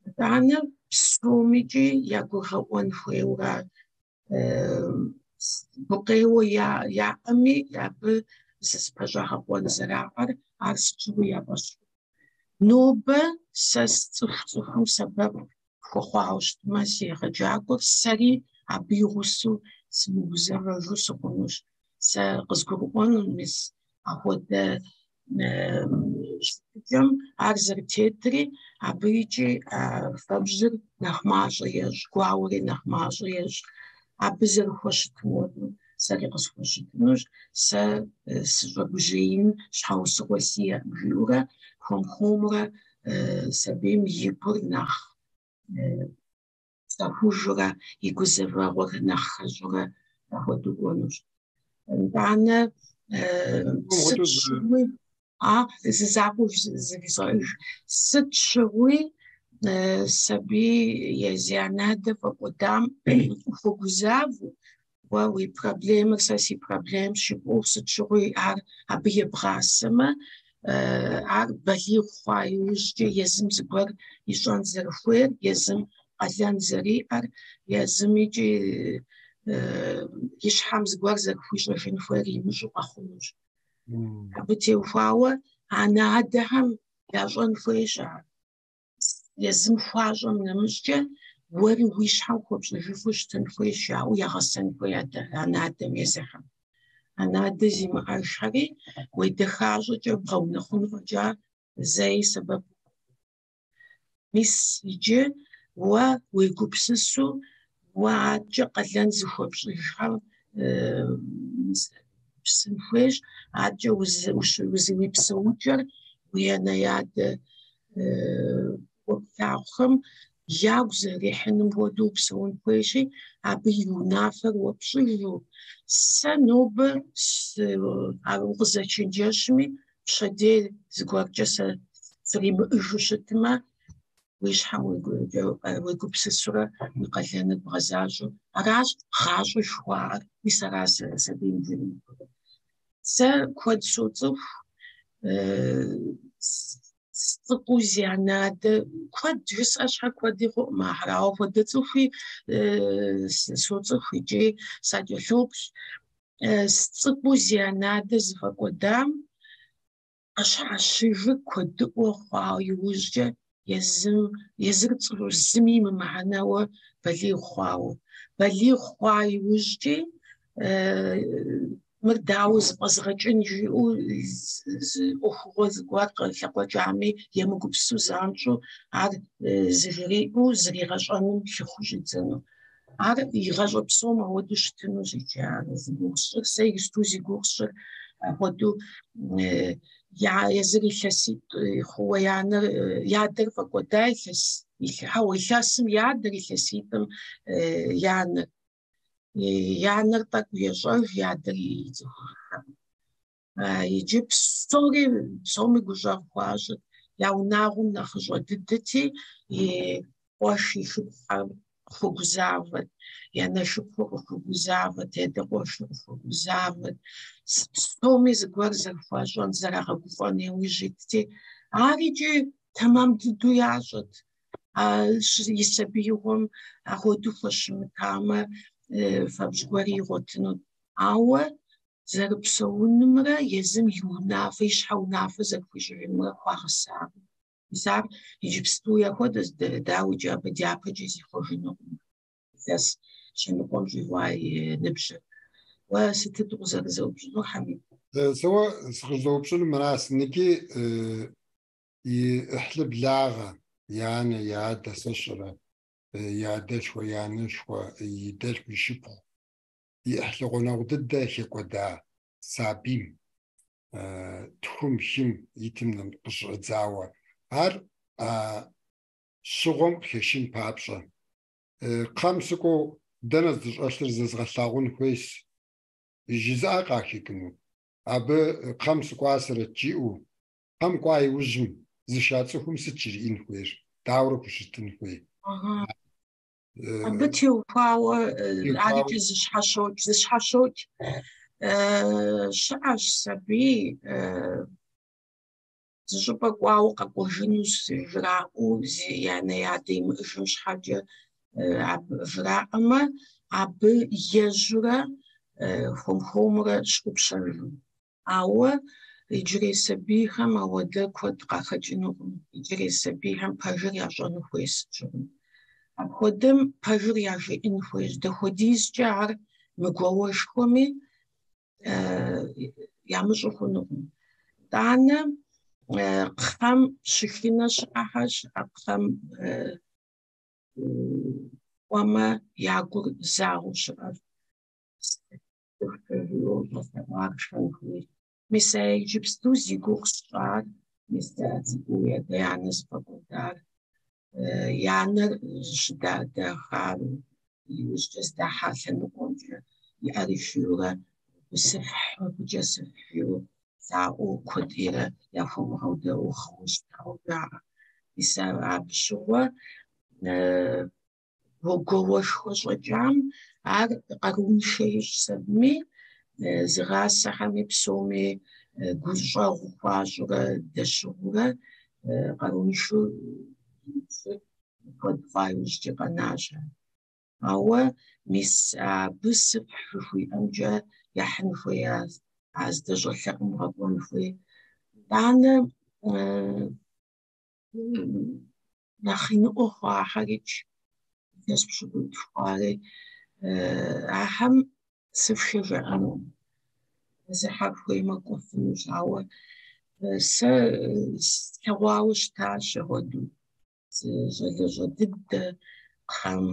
Итӏанэ псомикӏи ягурыгъэӏуэн хуейуэ гукъеуэ яӏэми, абы зызыпэщӏагъэкъуэн зэраӏэр, ар сыт щыгъуи я фӏэщ. Нобэ сэ сцӏыху цӏыхум сэбэп хуэхъуауэ щытмэ, си егъэджакӏуэр сэри абы и гъусэу сымыгузэвэжу сыхъунущ. Сэ къызгурыӏуэну мис апхуэдэ щытыкӏэм ар зэрытетри, абы икӏи фэбжьыр нэхъ мащӏэ ещӏ, гуауэри нэхъ мащӏэ ещӏ. Абы зэрыхуэщытым хуэдэу сэри къысхуэщытынущ, сэ сыщӏэгужьеин щхьэусыгъуэ сиӏэкъым, жиӏэурэ хуэм-хуэмурэ сабийм и гур нэхъ псэхужурэ, и гузэвэгъуэр нэхъ хэщӏурэ апхуэдэу кӏуэнущ. Итӏанэ сыт щыгъуи, зы закъуэу зыжызгъэӏэж, сыт щыгъуи сабий е зи анэ-адэ фӏэкӏуэдам ухуэгузавэу, уэ уи проблемэр сэ си проблемщ жыпӏэу сыт щыгъуи ар абы ебгъасэмэ, ар балигъ хъуа иужькӏэ езым зыгуэр ищӏэн зэрыхуейр, езым къалэн зэриӏэр, езым икӏи и щхьэм зыгуэр зэрыхуищӏэжын хуейр имыщӏу къэхъунущ. Абы теухуауэ анэ-адэхэм ящӏэн хуейщ ар. Езым хуащӏэм нэмыщӏкӏэ уэри уи щхьэм хуэпщӏыжыфу щытын хуейщ, жаӏэу ягъэсэн хуей анэ-адэм езыхэм. Анэ-адэ зимыӏэжхэри уедэхащӏэкӏэ бгъэунэхъун фӏэкӏа зэи сэбэп. Мис иджы уэ уегупсысу, уэ адэкӏэ къалэн зыхуэпщӏыжхэм псын хуейщ, адэкӏэ уи псэукӏэр, уи анэ-адэ фӏыуэ плъагъухэм ягу зэрихьыным хуэдэу упсэун хуейщи, абы и унафэр уэ пщӏыжу. Сэ нобэ ар укъызэчэнджэщми, пщэдей зыгуэркӏэ сэ сримыӏыжу щытмэ, уи щхьэм уегупсысурэ уи къалэныр бгъэзащӏэу. Аращ гъащӏэ жыхуаӏэр, мис аращ сабийм жриӏэн хуейр. Сэ куэд соцӏыху, цӏыкӏуу зи анэ-адэ куэд жысӏэ щхьэ куэди хъуӏым ахэр, ауэ апхуэдэ цӏыхуи соцӏыху икӏи сакӏэлъоплъ. Цӏыкӏуу зи анэ-адэ зыфӏэкӏуэдам къыщхьэщыжыр куэдыӏуэ хъуа иужькӏэ езыр цӏыху зыми имымыхьэнэуэ балигъ хъуауэ. Балигъ хъуа иужькӏи мыр дауэ зэфӏэзгъэкӏын жиӏэу зы ӏуэхугъуэ зыгуэр къылъыкъуэкӏами емыгупсысу занщӏэу ар зыжриӏэу зригъэщӏэным лъыхъуу щӏидзэну. Ар и гъащӏэ псом ауэдэу щытынущ иджы ар зи гугъу сщӏыр, сэ иджыпсту зи гугъу сщӏыр апхуэдэу езыр илъэситӏ хъууэ и анэр, и адэр фӏэкӏуэда илъэс, хьэуэ, илъэсым и адэр, илъэситӏым и анэр. И анэр тӏэкӏу ещӏэж, и адэр ицӏыхужыркъым. Иджы псори, псоми гущӏэгъу хуащӏырт. Я унагъуэм нэхъыщӏэ дыдэти, и къуэш и шыпхъухэр къыхуэгузавэт, и анэ шыпхъур къыхуэгузавэт, и адэ къуэшыр къыхуэгузавэт. Псоми зыгуэр зэрыхуащӏэн, зэрагъэгуфӏэн яужь итти, ар икӏи тэмэм дыдэу ящӏэт. И сабиигъуэм апхуэдэу хуэщымытамэ, фэбжь гуэри игъуэтынут. Ауэ зэрыпсэунымрэ езым и унафэ, и щхьэ унафэ зэрыхуищӏыжынымрэ хуагъэсакъым. Мис ар иджыпсту яхуэдэщ, дауикӏ абы дяпэкӏи зихъуэжынукъым. Илъэс щэ ныкъуэм щӏигъуа и ныбжьыр. Уэ сытыт укъызэрызэупщӏынур, Хьэмид? Сэ уэ сыкъызэупщӏынур мыращ, ныджы. И ӏыхьлы благъэ, и анэ, и адэ, сэ сщӏэрэ, и адэшхуэ, и анэшхуэ, и дэлъху, и шыпхъу, и ӏыхьлы гъунэгъу дыдэ хэкӏуэда сабийм, тхум, хым итым къыщыщӏэдзауэ. Ар а щыгъуэм къыхэшын папщӏэ. Кхъэм сыкӏуэу дэнэ здыщӏэлъыр зэзгъэлъагъун хуейс, жызыӏэ къахэкӏыну. Абы кхъэм сыкӏуасэрэт жиӏэу, кхъэм кӏуа иужьым зыша цӏыхум сыт жриӏэн хуейр, дауэрэ хущытын хуей? Абы теухуауэ арикӏи зыщхьэщокӏ, зыщхьэщокӏ. Щыӏэщ сабий зыщӏыпӏэ кӏуауэ къэкӏуэжыну жраӏэу, зи анэ адэ имыӏэжым щхьэкӏэ абы жраӏэмэ, абы ежьурэ хуэм-хуэмурэ щыгъупщэжу. Ауэ иджырей сабийхэм ауэдэ куэд къахэкӏынукъым. Иджырей сабийхэм пэжыр ящӏэну хуей сыт щыгъуи. Апхуэдэм пэжыр яжеӏэн хуейщ. Дапхуэдизкӏэ ар мыгуауэшхуэми ямыщӏу хъунукъым. Итӏанэ кхъэм щышынэ щыӏэхэр щыӏэ кхъэм кӏуэмэ я гур загъэу щыӏэр. Мис а иджыпсту зи гугъу сщӏар, мис а цӏыкӏуу и адэ анэ зыфӏэкӏуэдар, и анэр щыдахар, иужькӏэ здахьа лъэныкъуэмкӏэ и ӏэр ишийурэ абы сыфхь, абыкӏэ сыфхь жиӏэу лъаӏуэу куэдейрэ яхуэмыгъэудэӏуэу гъыуэ щытауэ жаӏэ. Мис абы щыгъуэ гуауэшхуэ щӏэкӏам ар къарууншэ ищӏ сабийми, зыгъасэхэми псоми гущӏэгъу хуащӏурэ дэщыгъурэ къарууншэу куэд хъуа иужькӏэ къэнащ ар. Ауэ мис абы сыфхь жыхуиӏэмкӏэ яхьын хуей а здэщӏэлъэӏум гъэкӏуэн хуей. Итӏанэ нэхъ иныӏуэ хъуахэрикӏ, илъэс пщыкӏутху хъуари, ахэм сыфшэ жаӏэнукъым. Езыхэр хуеймэ кӏуэфынущ, ауэ сэ слъэгъуауэ щытащ апхуэдэу. Зы щӏалэщӏэ дыдэ кхъэм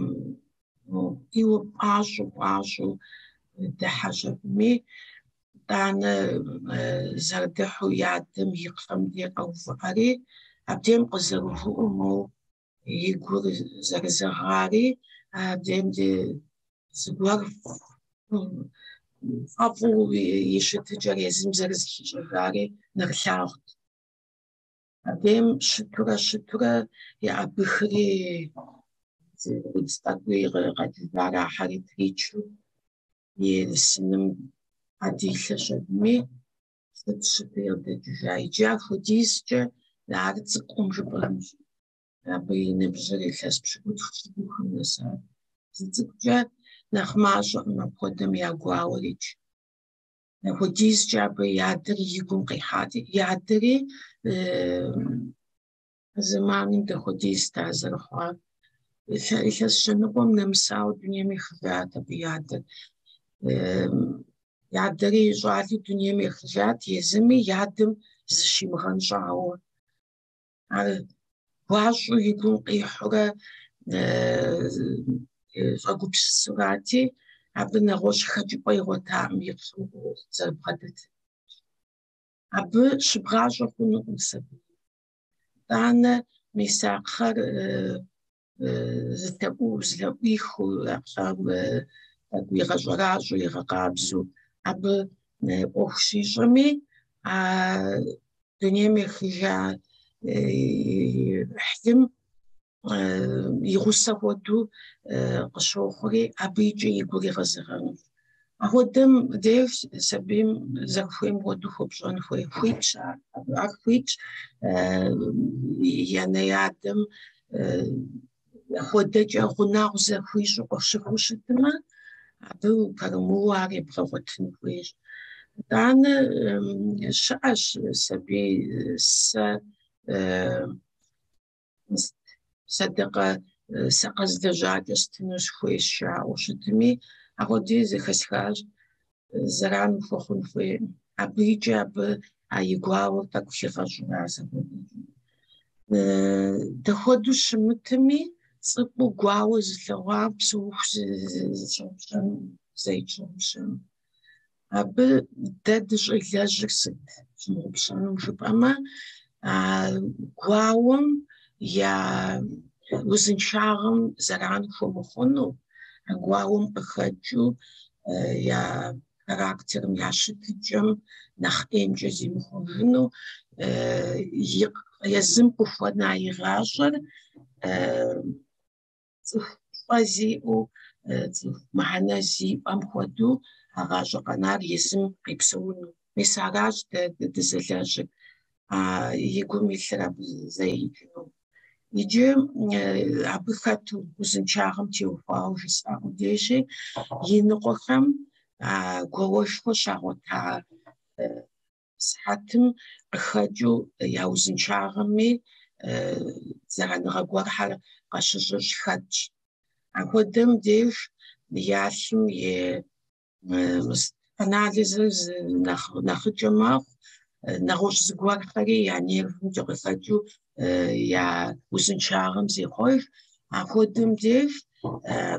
ткӏийуэ пӏащӏэу пӏащӏэу дыхьэщ абыми. Итӏанэ зэрыдыхьэу и адэм и кхъэм дей къэувыӏэри, абдейм къызэрыувыӏэу моуэ и гур зэрызэгъари, абдейм дей зыгуэр фӏэфӏу и щытыкӏэр езым зэрызыхищӏэжари нэрылъагъут. Абдейм щытурэ щытурэ еӏэбыхри удз тӏэкӏуи къэкӏыжар ахьэри тричу и сыным ӏэ дилъэщ абыми, сыт щыту къыдэкӏыжа. Иджы апхуэдизкӏэ ар цӏыкӏукъым жыпӏэнущ. Абы и ныбжьыр илъэс пщыкӏутху пщыкӏухым нэсат. Зы цӏыкӏукӏэ нэхъ мащӏэкъым апхуэдэм я гуауэрикӏ. Апхуэдизкӏэ абы и адэр и гум къихьати, и адэри зэманым дапхуэдизт ар зэрыхъуар. Илъэс щэныкъуэм нэмысауэ дунейм ехыжат абы и адэр. И адэри щӏалэу дунейм ехыжат, езыми и адэм зыщимыгъэнщӏауэ. Ар гуащӏэу и гум къихьурэ щӏэгупсысурати, абы нэгъуэщӏ хэкӏыпӏэ игъуэтакъым и кхъэм зэрыбгъэдэтын. Абы щыбгъащӏэ хъунукъым сабийр. Итӏанэ мис а кхъэр зэлъыӏуихыу, а кхъэр тӏэкӏу игъэщӏэращӏэу, игъэкъабзэу абы ӏуэху щищӏэми, а дунейм ехыжа ӏыхьлым и гъусэ хуэдэу къыщохъури, абы икӏи и гур игъэзэгъэнущ. Апхуэдэм деж сабийм зэрыхуейм хуэдэу хуэпщӏэн хуей. Хуитщ ар. Ар хуитщ и анэ и адэм апхуэдэкӏэ гъунэгъу зэхуищӏу къыщыхъуу щытмэ, абы упэрымыуэ ар ебгъэгъуэтын хуейщ. Итӏанэ щыӏэщ сабий сэ сэдэкъэ сэ къэзлэжьакӏэ стыну сыхуейщ жаӏэу щытми, апхуэдэуи зэхэсхащ, зэран хуэхъун хуейкъым. Абы икӏи абы а и гуауэр тӏэкӏу хигъэщӏуращ апхуэдэкӏэ. Дапхуэдэу щымытми, цӏыкӏуу гуауэ зылъэгъуам псэуху зыщыгъупщэну, зэи щыгъупщэну. Абы дэ дыщӏелэжьыр сыт щымыгъупщэну жыпӏэмэ, а гуауэм я узыншагъэм зэран хуэмыхъуну, а гуауэм къыхэкӏыу я характерым, я щытыкӏэм нэхъ ӏеймкӏэ зимыхъуэжыну, езым къыхуэна и гъащӏэр цӏыху пщӏэ зиӏэу, цӏыху мыхьэнэ зиӏэм хуэдэу а гъащӏэ къэнар езым къипсэуну. Мис аращ дэ дызэлэжьыр, а и гум илъыр абы зэи икӏыну. Иджы абы хэту узыншагъэм теухуауэ жысӏа къудейщи, иныкъуэхэм а гуауэшхуэ щагъуэта сыхьэтым къыхэкӏыу я узыншагъэми зэраныгъэ гуэрхэр къащыщӏыщӏ хэтщ. Апхуэдэм деж я лъым и анализыр нэхъыкӏэ мэхъу, нэгъуэщӏ зыгуэрхэри я нервымкӏэ къыхэкӏыу я узыншагъэм зехъуэж. Апхуэдэм деж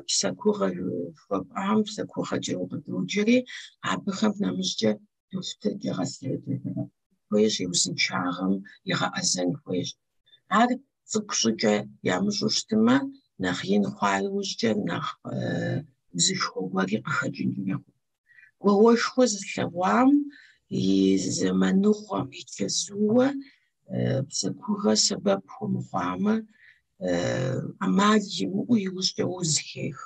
псэкугъэ жыхуэпӏам псэкугъэкӏэ укъыдоджэри, абыхэм нэмыщӏкӏэ дохутыркӏэ гъэлъэгъуэн хуейщ, и узыншагъэм егъэӏэзэн хуейщ. Ар цӏыкӏу щӏыкӏэ ямыщӏу щытмэ, нэхъ ин хъуа иужькӏэ нэхъ узышхуэ гуэри къыхэкӏынкӏэ хъу. Гуауэшхуэ зылъэгъуам и зэманыгъуэм и чэзууэ псэкугъэ сэбэп хуэмыхъуамэ, ӏэмал имыӏэу иужькӏэ уз хех.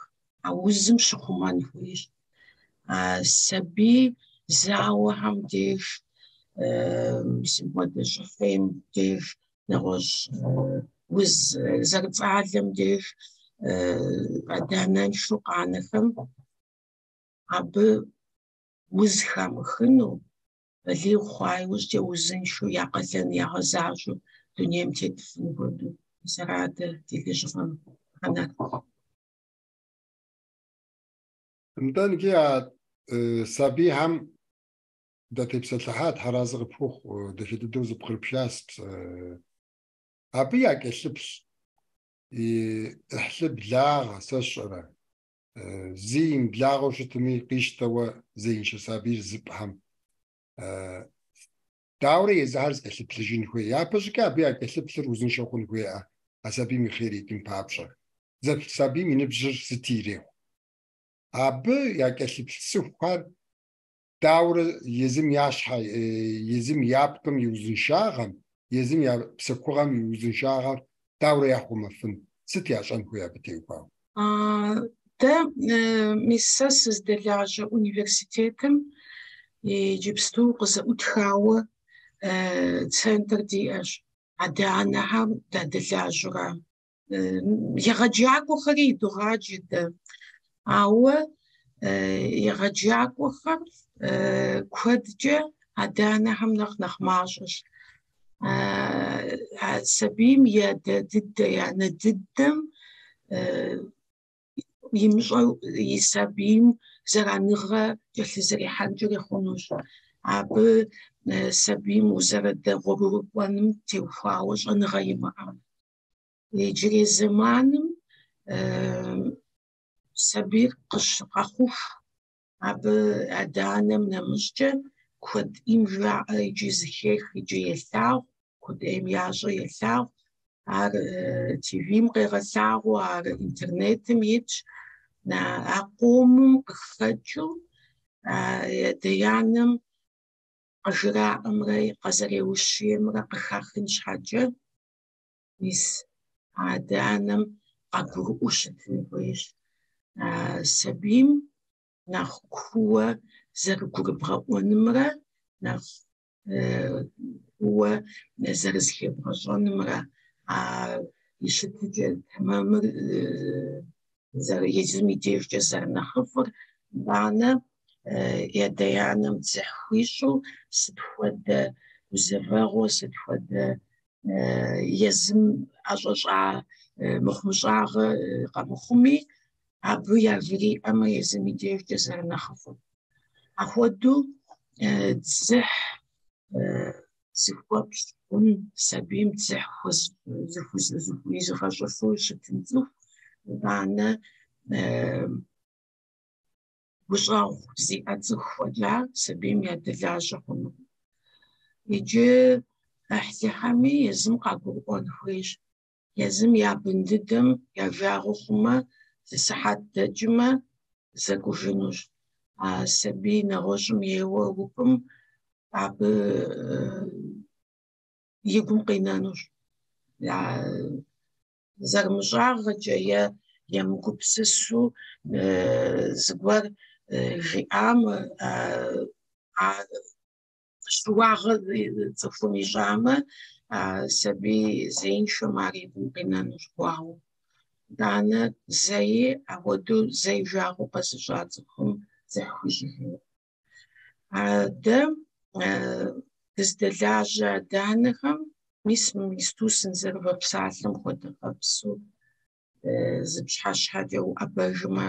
А узым щыхъумэн хуейщ. А сабий зауэхэм деж, мис мыпхуэдэ щӏыхъейм деж, нэгъуэщӏ уз зэрыцӏалэм деж адэ-анэншэу къанэхэм абы уз хамыхыну, балигъ хъуа иужькӏэ узыншэу я къалэн ягъэзащӏэу дунейм тетыфын хуэдэу. Мис ара дэ ди лэжьыгъэм мыхьэнэр. Нтӏэ, иджы а сабийхэм датепсэлъыхьа, Тхьэразэ къыпхухъу, дахэ дыдэу зэпкърыпхащ. Абы якӏэлъыплъ и ӏыхьлы благъэ, сэ сщӏэрэ, зи имыблагъэу щытми, къищтэуэ зеиншэ сабийр зыпӏхэм дауэрэ езыхэр зыкӏэлъыплъыжын хуей? Япэщӏыкӏэ абы якӏэлъыплъыр узыншэ хъун хуейӏэ а сабийм и хъер икӏын папщӏэ. Зэплъ сабийм и ныбжьыр сыти ирехъу. Абы якӏэлъыплъ цӏыхухэр дауэрэ езым я щхьэ, езым я пкъым и узыншагъэм, езым я псэкугъэм и узыншагъэр дауэрэ яхъумэфын? Сыт ящӏэн хуей абы теухуауэ? Дэ, мис сэ сыздэлажьэ университетым иджыпсту къызэӏутхауэ центр диӏэщ, адэ-анэхэм дадэлажьэурэ. Егъэджакӏуэхэри идогъаджэ дэ, ауэ егъэджакӏуэхэр куэдкӏэ адэ-анэхэм нэхъ нэхъ мащӏэщ. А сабийм и адэ дыдэ, и анэ дыдэм имыщӏэу и сабийм зэраныгъэ кӏэлъызэрихьэнкӏэри хъунущ. Абы сабийм узэрыдэгъуэгурыкӏуэным теухуауэ щӏэныгъэ имыӏэу. Иджырей зэманым сабийр къэхъуху, абы адэ-анэм нэмыщӏкӏэ куэд ӏейм жаӏэ икӏи зыхех икӏи елъагъу, куэд ӏейм ящӏэ елъагъу. Ар ТВ-м къегъэлъагъуэ, ар интернетым итщ. А къомым къыхэкӏыу адэ-анэм къыжраӏэмрэ къазэреущиемрэ къыхахын щхьэкӏэ, мис адэ-анэм къагурыӏуэу щытын хуейщ. Сабийм нэхъ кууэ зэрыгурыбгъэӏуэнымрэ нэхъ кууэ зэрызыхебгъэщӏэнымрэ а и щытыкӏэ тэмэмыр езым и дежкӏэ зэрынэхъыфӏыр, итӏанэ и адэ-анэм дзыхь хуищӏу сыт хуэдэ гузэвэгъуэ, сыт хуэдэ езым ӏэщӏэщӏа мыхъумыщӏагъэ къэмыхъуми, абы яжриӏэмэ езым и дежкӏэ зэрынэхъыфӏыр. Апхуэдэу дзыхь зыхуэпщӏ хъун, сабийм дзыхь зыхуезыгъэщӏыфу щытын цӏыху, итӏанэ гущӏэгъу зиӏэ цӏыху фӏэкӏа сабийм ядэлажьэ хъунукъым. Иджы ӏыхьлыхэми езым къагурыӏуэн хуейщ. Езым я бын дыдэм я жагъуэ хъумэ, зы сыхьэт дэкӏмэ, зэкӏужынущ. А сабий нэгъуэщӏым ейуэ упӏым абы и гум къинэнущ. Зэрымыщӏагъэкӏэ е емыгупсысу зыгуэр жиӏамэ, а щыуагъэ цӏыхум ищӏамэ, а сабий зеиншэм ар и гум къинэнущ гуауэу. Итӏанэ зэи апхуэдэу зэ и жагъуэ къэзыщӏа цӏыхум дзыхь хуищӏыжынукъым. Дэ дыздэлажьэ адэ-анэхэм мис иджыпсту сынызэрывэпсалъэм хуэдэ къабзэу зы пщыхьэщхьэкӏэ уӏэбэжмэ,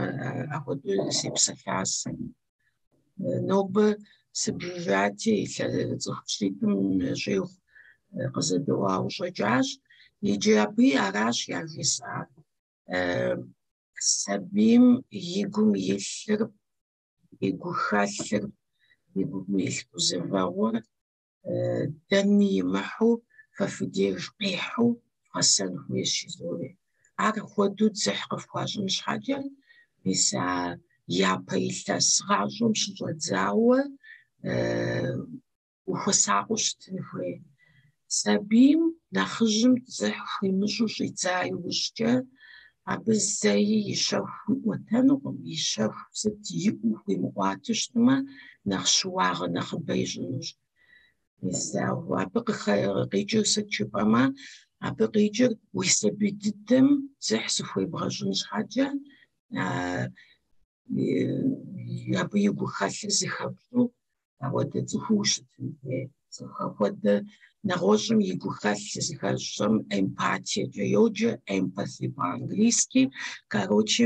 апхуэдэу сепсэлъащ сэ. Нобэ сыбжыжати, цӏыху пщӏитӏым щӏигъу къызэдэӏуауэ щӏэкӏащ. Иджы абыи аращ яжесӏар. Сабийм и гум илъыр, и гухэлъыр, и гум илъ гузэвэгъуэр дэни имыхьу, фэ фи деж къихьу вгъэсэн хуейщ, жызоӏэри. Ар апхуэдэу дзыхь къыфхуащӏын щхьэкӏэ, мис а япэ илъэс гъащӏэм щыщӏэдзауэ ухуэсакъыу щытын хуей. Сабийм нэхъыжьым дзыхь хуимыщӏу щӏидза иужькӏэ, абы зэи и щэху хуиӏуэтэнукъым, и щэху сыт иӏэу хуимыӏуатэу щытмэ, нэхъ щыуагъэ нэхъыбэ ищӏынущ. Мис абы къикӏыу сыт жыпӏэмэ, абы къикӏыр уи сабий дыдэм дзыхь зыхуебгъэщӏын щхьэкӏэ, абы и гухэлъыр зыхэпщӏу апхуэдэ цӏыхуу ущытын хуей. Цӏыху апхуэдэ нэгъуэщӏым и гухэлъ зыхэзыщӏэм эмпатиекӏэ йоджэ, empathy по-английски, короче,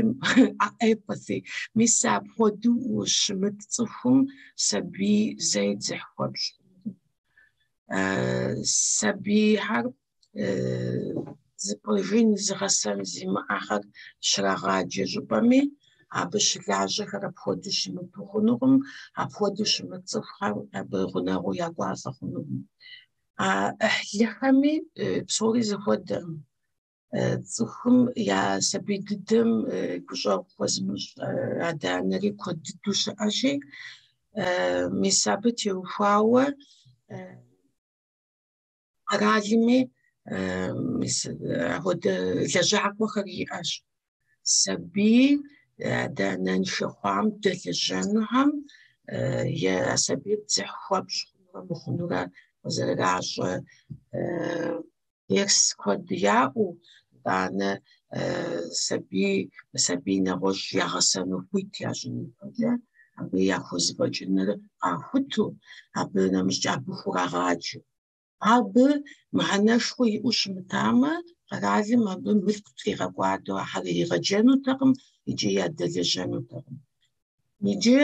empathy. Мис апхуэдэу ущымыт цӏыхум сабий зэи дзыхь хуэпщӏ хъунукъым. Сабийхэр зыпӏыжын, зыгъэсэн зимыӏэхэр щрагъаджэ щӏыпӏэми, абы щылажьэхэр апхуэдэу щымыту хъунукъым, апхуэдэу щымыт цӏыхухэр абы гъунэгъуу якӏуалӏэ хъунукъым. А ӏыхьлыхэми псори зэхуэдэкъым. Цӏыхум я сабий дыдэм гущӏэгъу хуэзымыщӏ адэ-анэри куэд дыдэу щыӏэщи, мис абы теухуауэ къэралми мис апхуэдэ лэжьакӏуэхэр иӏэщ. Сабий адэ-анэншэ хъуам дэлэжьэнухэм е а сабийр дзыхь хуэпщӏ хъунурэ мыхъунурэ къызэрыращӏэ дерс куэд яӏэу, итӏанэ сабий нэгъуэщӏ ягъэсэну хуит ящӏын ипэкӏэ, абы яхузэфӏэкӏыныр къахуту, абы нэмыщӏкӏэ абы хурагъаджэу. Абы мыхьэнэшхуэ иӏэу щымытамэ, къэралым абы мылъку тригъэкӏуадэу ахэр иригъэджэнутэкъым икӏи ядэлэжьэнутэкъым. Иджы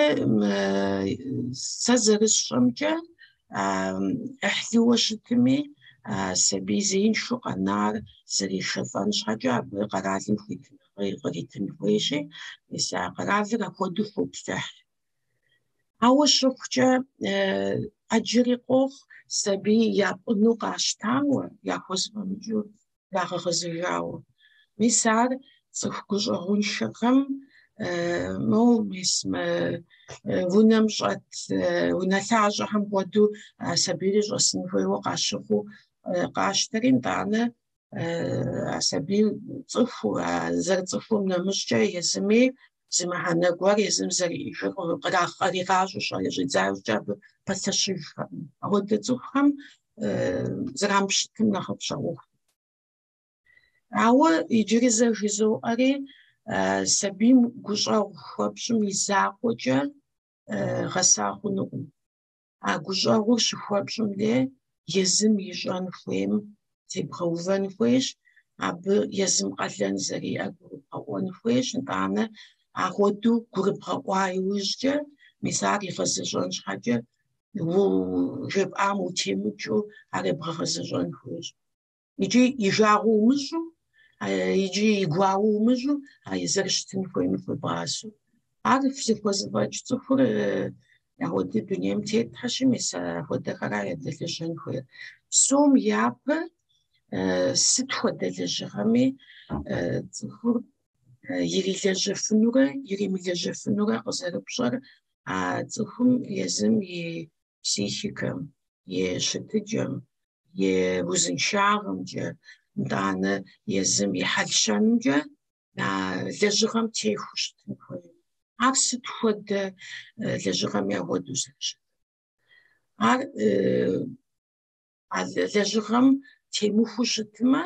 сэ зэрысщӏэмкӏэ, ӏыхьлыуэ щытми, сабий зеиншэу къэнар зэришэлӏэн щхьэкӏэ абы къэралым хуитыныгъэ къритын хуейщи, мис а къэралыр апхуэдэу хоплъыхь. Ауэ щыхъукӏэ ӏэджэри къохъу сабий япӏыну къащтауэ, яхузэфӏэмыкӏыу ирагъэгъэзэжауэ. Мис ар цӏыху гущӏэгъуншэхэм моу мис мы унэм щӏэт унэлъащӏэхэм хуэдэу сабийри щӏэсын хуейуэ къащыхъуу къащтэри, нтӏанэ а сабийр цӏыхуу, зэрыцӏыхум нэмыщӏкӏэ езыми зы мыхьэнэ гуэр езым зэриӏэжыр къригъащӏэу щӏидза иужькӏэ абы пэлъэщыжхэкъым. Апхуэдэ цӏыхухэм зэрамыпщытым нэхъыфӏщ а ӏуэхур. Ауэ иджыри зэ жызоӏэри, сабийм гущӏэгъу хуэпщӏым и закъуэкӏэ гъэса хъунукъым. А гущӏэгъур щыхуэпщӏым де езым ищӏэн хуейм тебгъэувэн хуейщ, абы езым къалэн зэриӏэр гурыбгъэӏуэн хуейщ, нтӏанэ апхуэдэу гурыбгъэӏуа иужькӏэ, мис ар игъэзэщӏэн щхьэкӏэ Жепӏам утемыкӏыу ар ебгъэгъэзэщӏэн хуейщ. Икӏи и жагъуэ умыщӏу, икӏи и гуауэ умыщӏу, а зэрыщытын хуейм хуебгъасэу. Ар зыхуэзэфӏэкӏ цӏыхур апхуэдэ дунейм тетхьэщи, мис апхуэдэхэра ядэлэжьэн хуейр. Псом япэ сыт хуэдэ лэжьыгъэми цӏыхур ирилэжьэфынурэ иримылэжьэфынурэ къызэрыпщӏэр а цӏыхум езым и психикэм, и щытыкӏэм, и узыншагъэмкӏэ, нтӏанэ езым и хьэл-щэнымкӏэ а лэжьыгъэм техуэу щытын хуейр. Ар сыт хуэдэ лэжьыгъэми апхуэдэу зэрыщытыр. Ар а лэжьыгъэм темыхуэу щытмэ,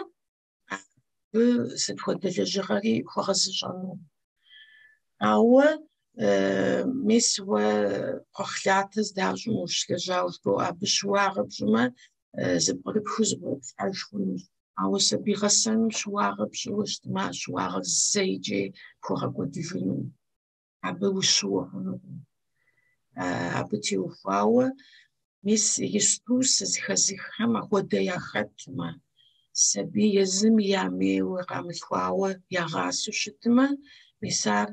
абы сыт хуэдэ лэжьыгъэри хуэгъэзэщӏэну. Ауэ мис уэ кхъухьлъатэ здащӏым ущылэжьауэ жыпӏэу абы щыуагъэ пщӏымэ, зэпкърыпхыу зэпкърыплъхьэж хъунущ. Ауэ сабий гъэсэным щыуагъэ пщӏыуэ щытмэ, а щыуагъэр зэикӏи пхуэгъэкӏуэдыжынукъым. Абы ущыуэ хъунукъым. Абы теухуауэ мис иджыпсту сызэхэзыххэм апхуэдэ яхэтмэ, сабий езым ямейуэ къамылъхуауэ ягъасэу щытмэ, мис ар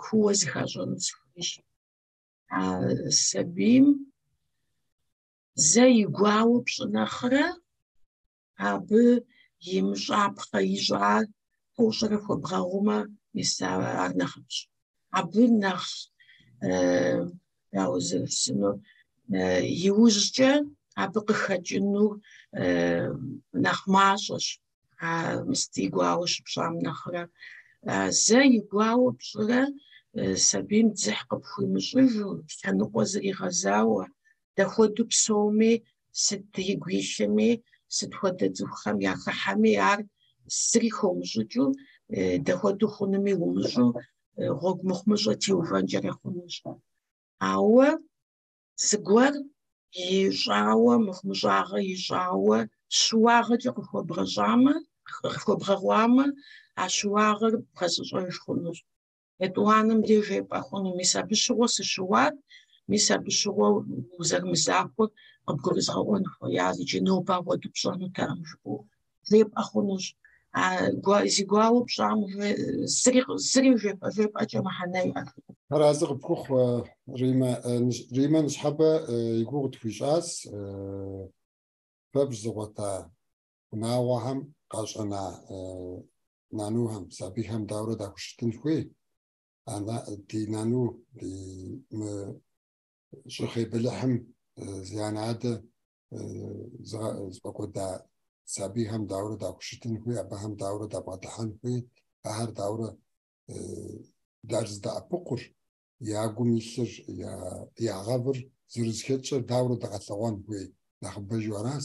кууэ зыхащӏэну сыхуейщ. А сабийм зэ и гуауэ пщӏы нэхърэ, абы имыщӏапхъэ ищӏар тӏощӏрэ хуэбгъэгъумэ, мис ар нэхъыфӏщ. Абы нэхъ дауэ зэрыжысӏэнур, иужькӏэ абы къыхэкӏынур нэхъ мащӏэщ, а мис и гуауэ щыпщӏам нэхърэ. Зэ и гуауэ пщӏырэ сабийм дзыхь къыпхуимыщӏыжу, лъэныкъуэ зригъэзауэ, дапхуэдэу псэуми, сыт игу илъми, сыт хуэдэ цӏыхухэм яхыхьэми, ар зыри хомыщӏыкӏыу, дапхуэдэу хъунуми умыщӏэу, гъуэгу мыхъумыщӏэ теувэнкӏэрэ хъунущ. Ауэ зыгуэр ищӏауэ, мыхъумыщӏагъэ ищӏауэ, щыуагъэкӏэ къыхуэбгъэщӏамэ, къыхуэбгъэгъуамэ, а щыуагъэр бгъэзэщӏэж хъунущ. Етӏуанэм деж жепӏэ хъуну, мис абы щыгъуэ сыщыуат, мис абы щыгъуэ узэрымызахуэр къыбгурызгъэӏуэн хуеящ, иджы нобэ апхуэдэу пщӏэнутэкъым жыпӏэу жепӏэ хъунущ. А зи гуауэ пщӏам зыри жепӏэкӏэ мыхьэнэ иӏэкъым. Арэзы къыпхухъу, Римэ. Римэ ныщхьэбэ и гугъу тхуищӏащ фэбжь зыгъуэта унагъуэхэм къащӏэна нанухэм, сабийхэм дауэрэ дахущытын хуей? Ди нану, ди мы щӏыхъей бэлыхьым зи анэ-адэ зыфӏэкӏуэда сабийхэм дауэрэ дахущытын хуей, абыхэм дауэрэ дабгъэдыхьэн хуей, ахэр дауэрэ дазэрыдэӏэпыкъур, я гум илъыр, ягъэвыр зэрызыхэтщӏэр дауэрэ дгъэлъэгъуэн хуей, нэхъыбэжу аращ.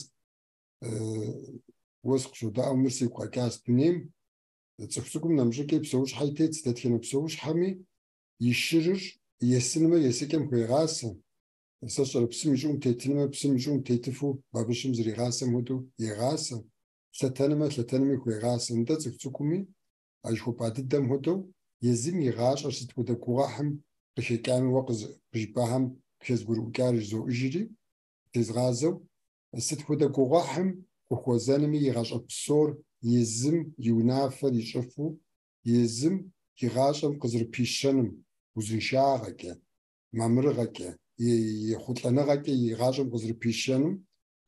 Уэ сыкъыщодаӏуэм мыр сигу къэкӏащ дунейм, цӏыху цӏыкӏум нэмыщӏыкӏи псэущхьэ тетщ, дэтхэнэ псэущхьэми и шырыр есынымэ есыкӏэм хуегъасэ. Сэ сщӏэрэ псым и щӏыӏум тетынымэ, псым и щӏыӏум тетыфу бабыщым зригъасэм хуэдэу егъасэ, лъэтэнымэ лъэтэнми хуегъасэ. Нтӏэ цӏыху цӏыкӏуми а жыхуэпӏа дыдэм хуэдэу езым и гъащӏэр сыт хуэдэ гугъуехьым къыхэкӏами уэ къыжыпӏахэм къыхэзгурыӏукӏар жызоӏыжри, тезгъазэу, сыт хуэдэ гугъуехьым къыхуэзэнми и гъащӏэ псор езым и унафэр ищӏыфу, езым и гъащӏэм къызэрыпищэным узыншагъэкӏэ, мамырыгъэкӏэ, ехъулӏэныгъэкӏэ и гъащӏэм къызэрыпищэным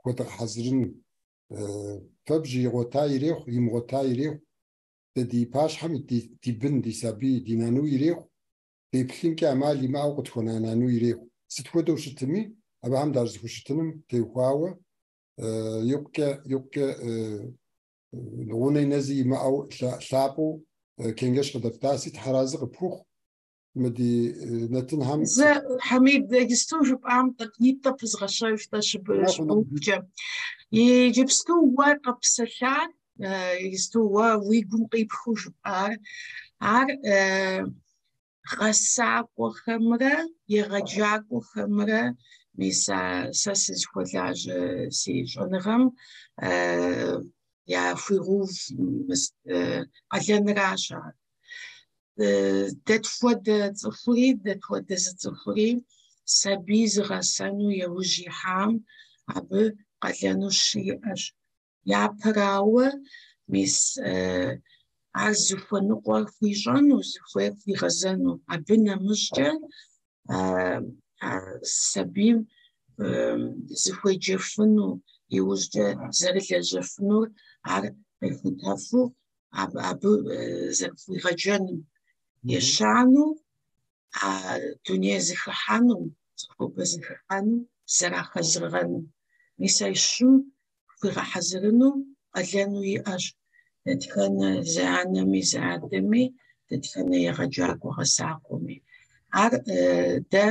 хуэдгъэхьэзырыну. Фэбжь игъуэта ирехъу, имыгъуэта ирехъу, дэ ди пащхьэм ит ди бын, ди сабий, ди нану ирехъу, деплъынкӏэ ӏэмал имыӏэу къытхуэна нану ирехъу. Сыт хуэдэу щытми, абыхэм дазэрыхущытыным теухуауэ икъукӏэ, икъукӏэ гъунэ нэзи имыӏэу лъапӏэу чэнджэщ къыдэптаси, Тхьэразы къыпхухъу мы ди нэтынхэм. Зэ, Хьэмид, иджыпсту жыпӏам тӏэкӏунитӏэ пызгъэщэж-тӏэ щыбыухкӏэ. Иджыпсту уэ къэпсэлъар, иджыпсту уэ уи гум къипхыу жыпӏар, ар гъэсакӏуэхэмрэ егъэджакӏуэхэмрэ, мис а сэ сызыхуэлажьэ си щӏэныгъэм яхуигъэув къалэныращ ар. Дэ тхуэдэ цӏыхури, дэ тхуэдэ зы цӏыхури Сабий зыгъэсэну яужь ихьам абы къалэну щы иӏэщ. Япэрауэ, мис ар зыхуэныкъуэр хуищӏэну, зыхуейр хуигъэзэну. Абы нэмыщӏкӏэ сабийм зыхуеджэфыну, иужькӏэ зэрылэжьэфынур ар къихутэфу абы зэрыхуигъэджэным. Ещанэу, а дуней зыхыхьэнум, цӏыхубэ зыхыхьэнум зэрахэзэгъэным. Мис а щым хуигъэхьэзырыну къалэну иӏэщ дэтхэнэ зы анэми, зы адэми, дэтхэнэ егъэджакӏуэ гъэсакӏуэми. Ар дэ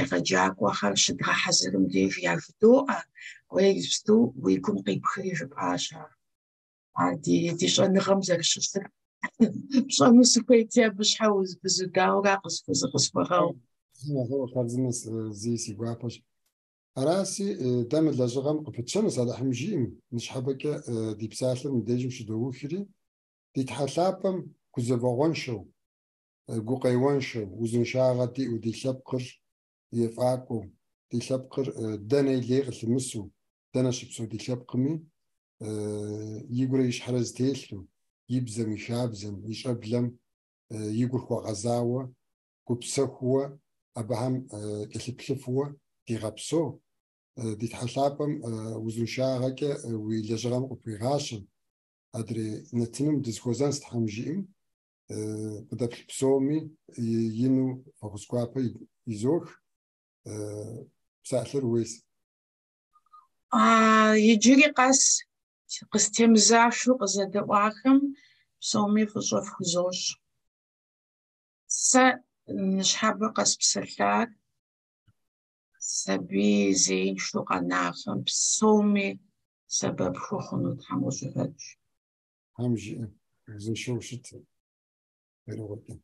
егъэджакӏуэхэр щыдгъэхьэзырым деж яжыдоӏэ, уэ иджыпсту уи гум къипхри жыпӏащ ар. Ар ди щӏэныгъэм зэрыщыщыр пщӏэну сыхуейти, абы щхьэ узбызудауэра къысхуэгъэгъу. Хъарзынэ зи си гуапэщ. Араси, дэ мы лэжьыгъэм къыпытщэнущ Алыхьым жиӏэм, ныщхьэбэкӏэ ди псалъэр мыбдежым щыдоухри, ди Тхьэ лъапӏэм гузэвэгъуэншэу, гукъеуэншэу, узыншагъэ диӏэу, ди лъэпкъыр ефӏакӏуэу, ди лъэпкъыр дэнэ и лей къылъымысу, дэнэ щыпсэу ди лъэпкъми игурэ и щхьэрэ зэтелъу, и бзэм, и хабзэм, и щӏэблэм и гур хуэгъэзауэ, гупсэхууэ, абыхэм кӏэлъыплъыфууэ дигъэпсэу, ди Тхьэ лъапӏэм узыншагъэкӏэ уи лэжьыгъэм къыпхуигъащэ, адрей нэтыным дызыхуэзэнщ Тхьэм жиӏэм, къыдэплъ псоми ину фӏэхъус гуапэ изох, псалъэр ууейщ. Иджыри къэс къыстемызашэу къызэдэӏуахэм псоми фӏыщӏэ фхузощӏ. Сэ ныщхьэбэ къэспсэлъар сабий зеиншэу къэнахэм псоми сэбэп хуэхъуну Тхьэм къыщӏигъэкӏ. Тхьэм жиӏэ, узыншэу щыт. Берыгъуэкӏэ.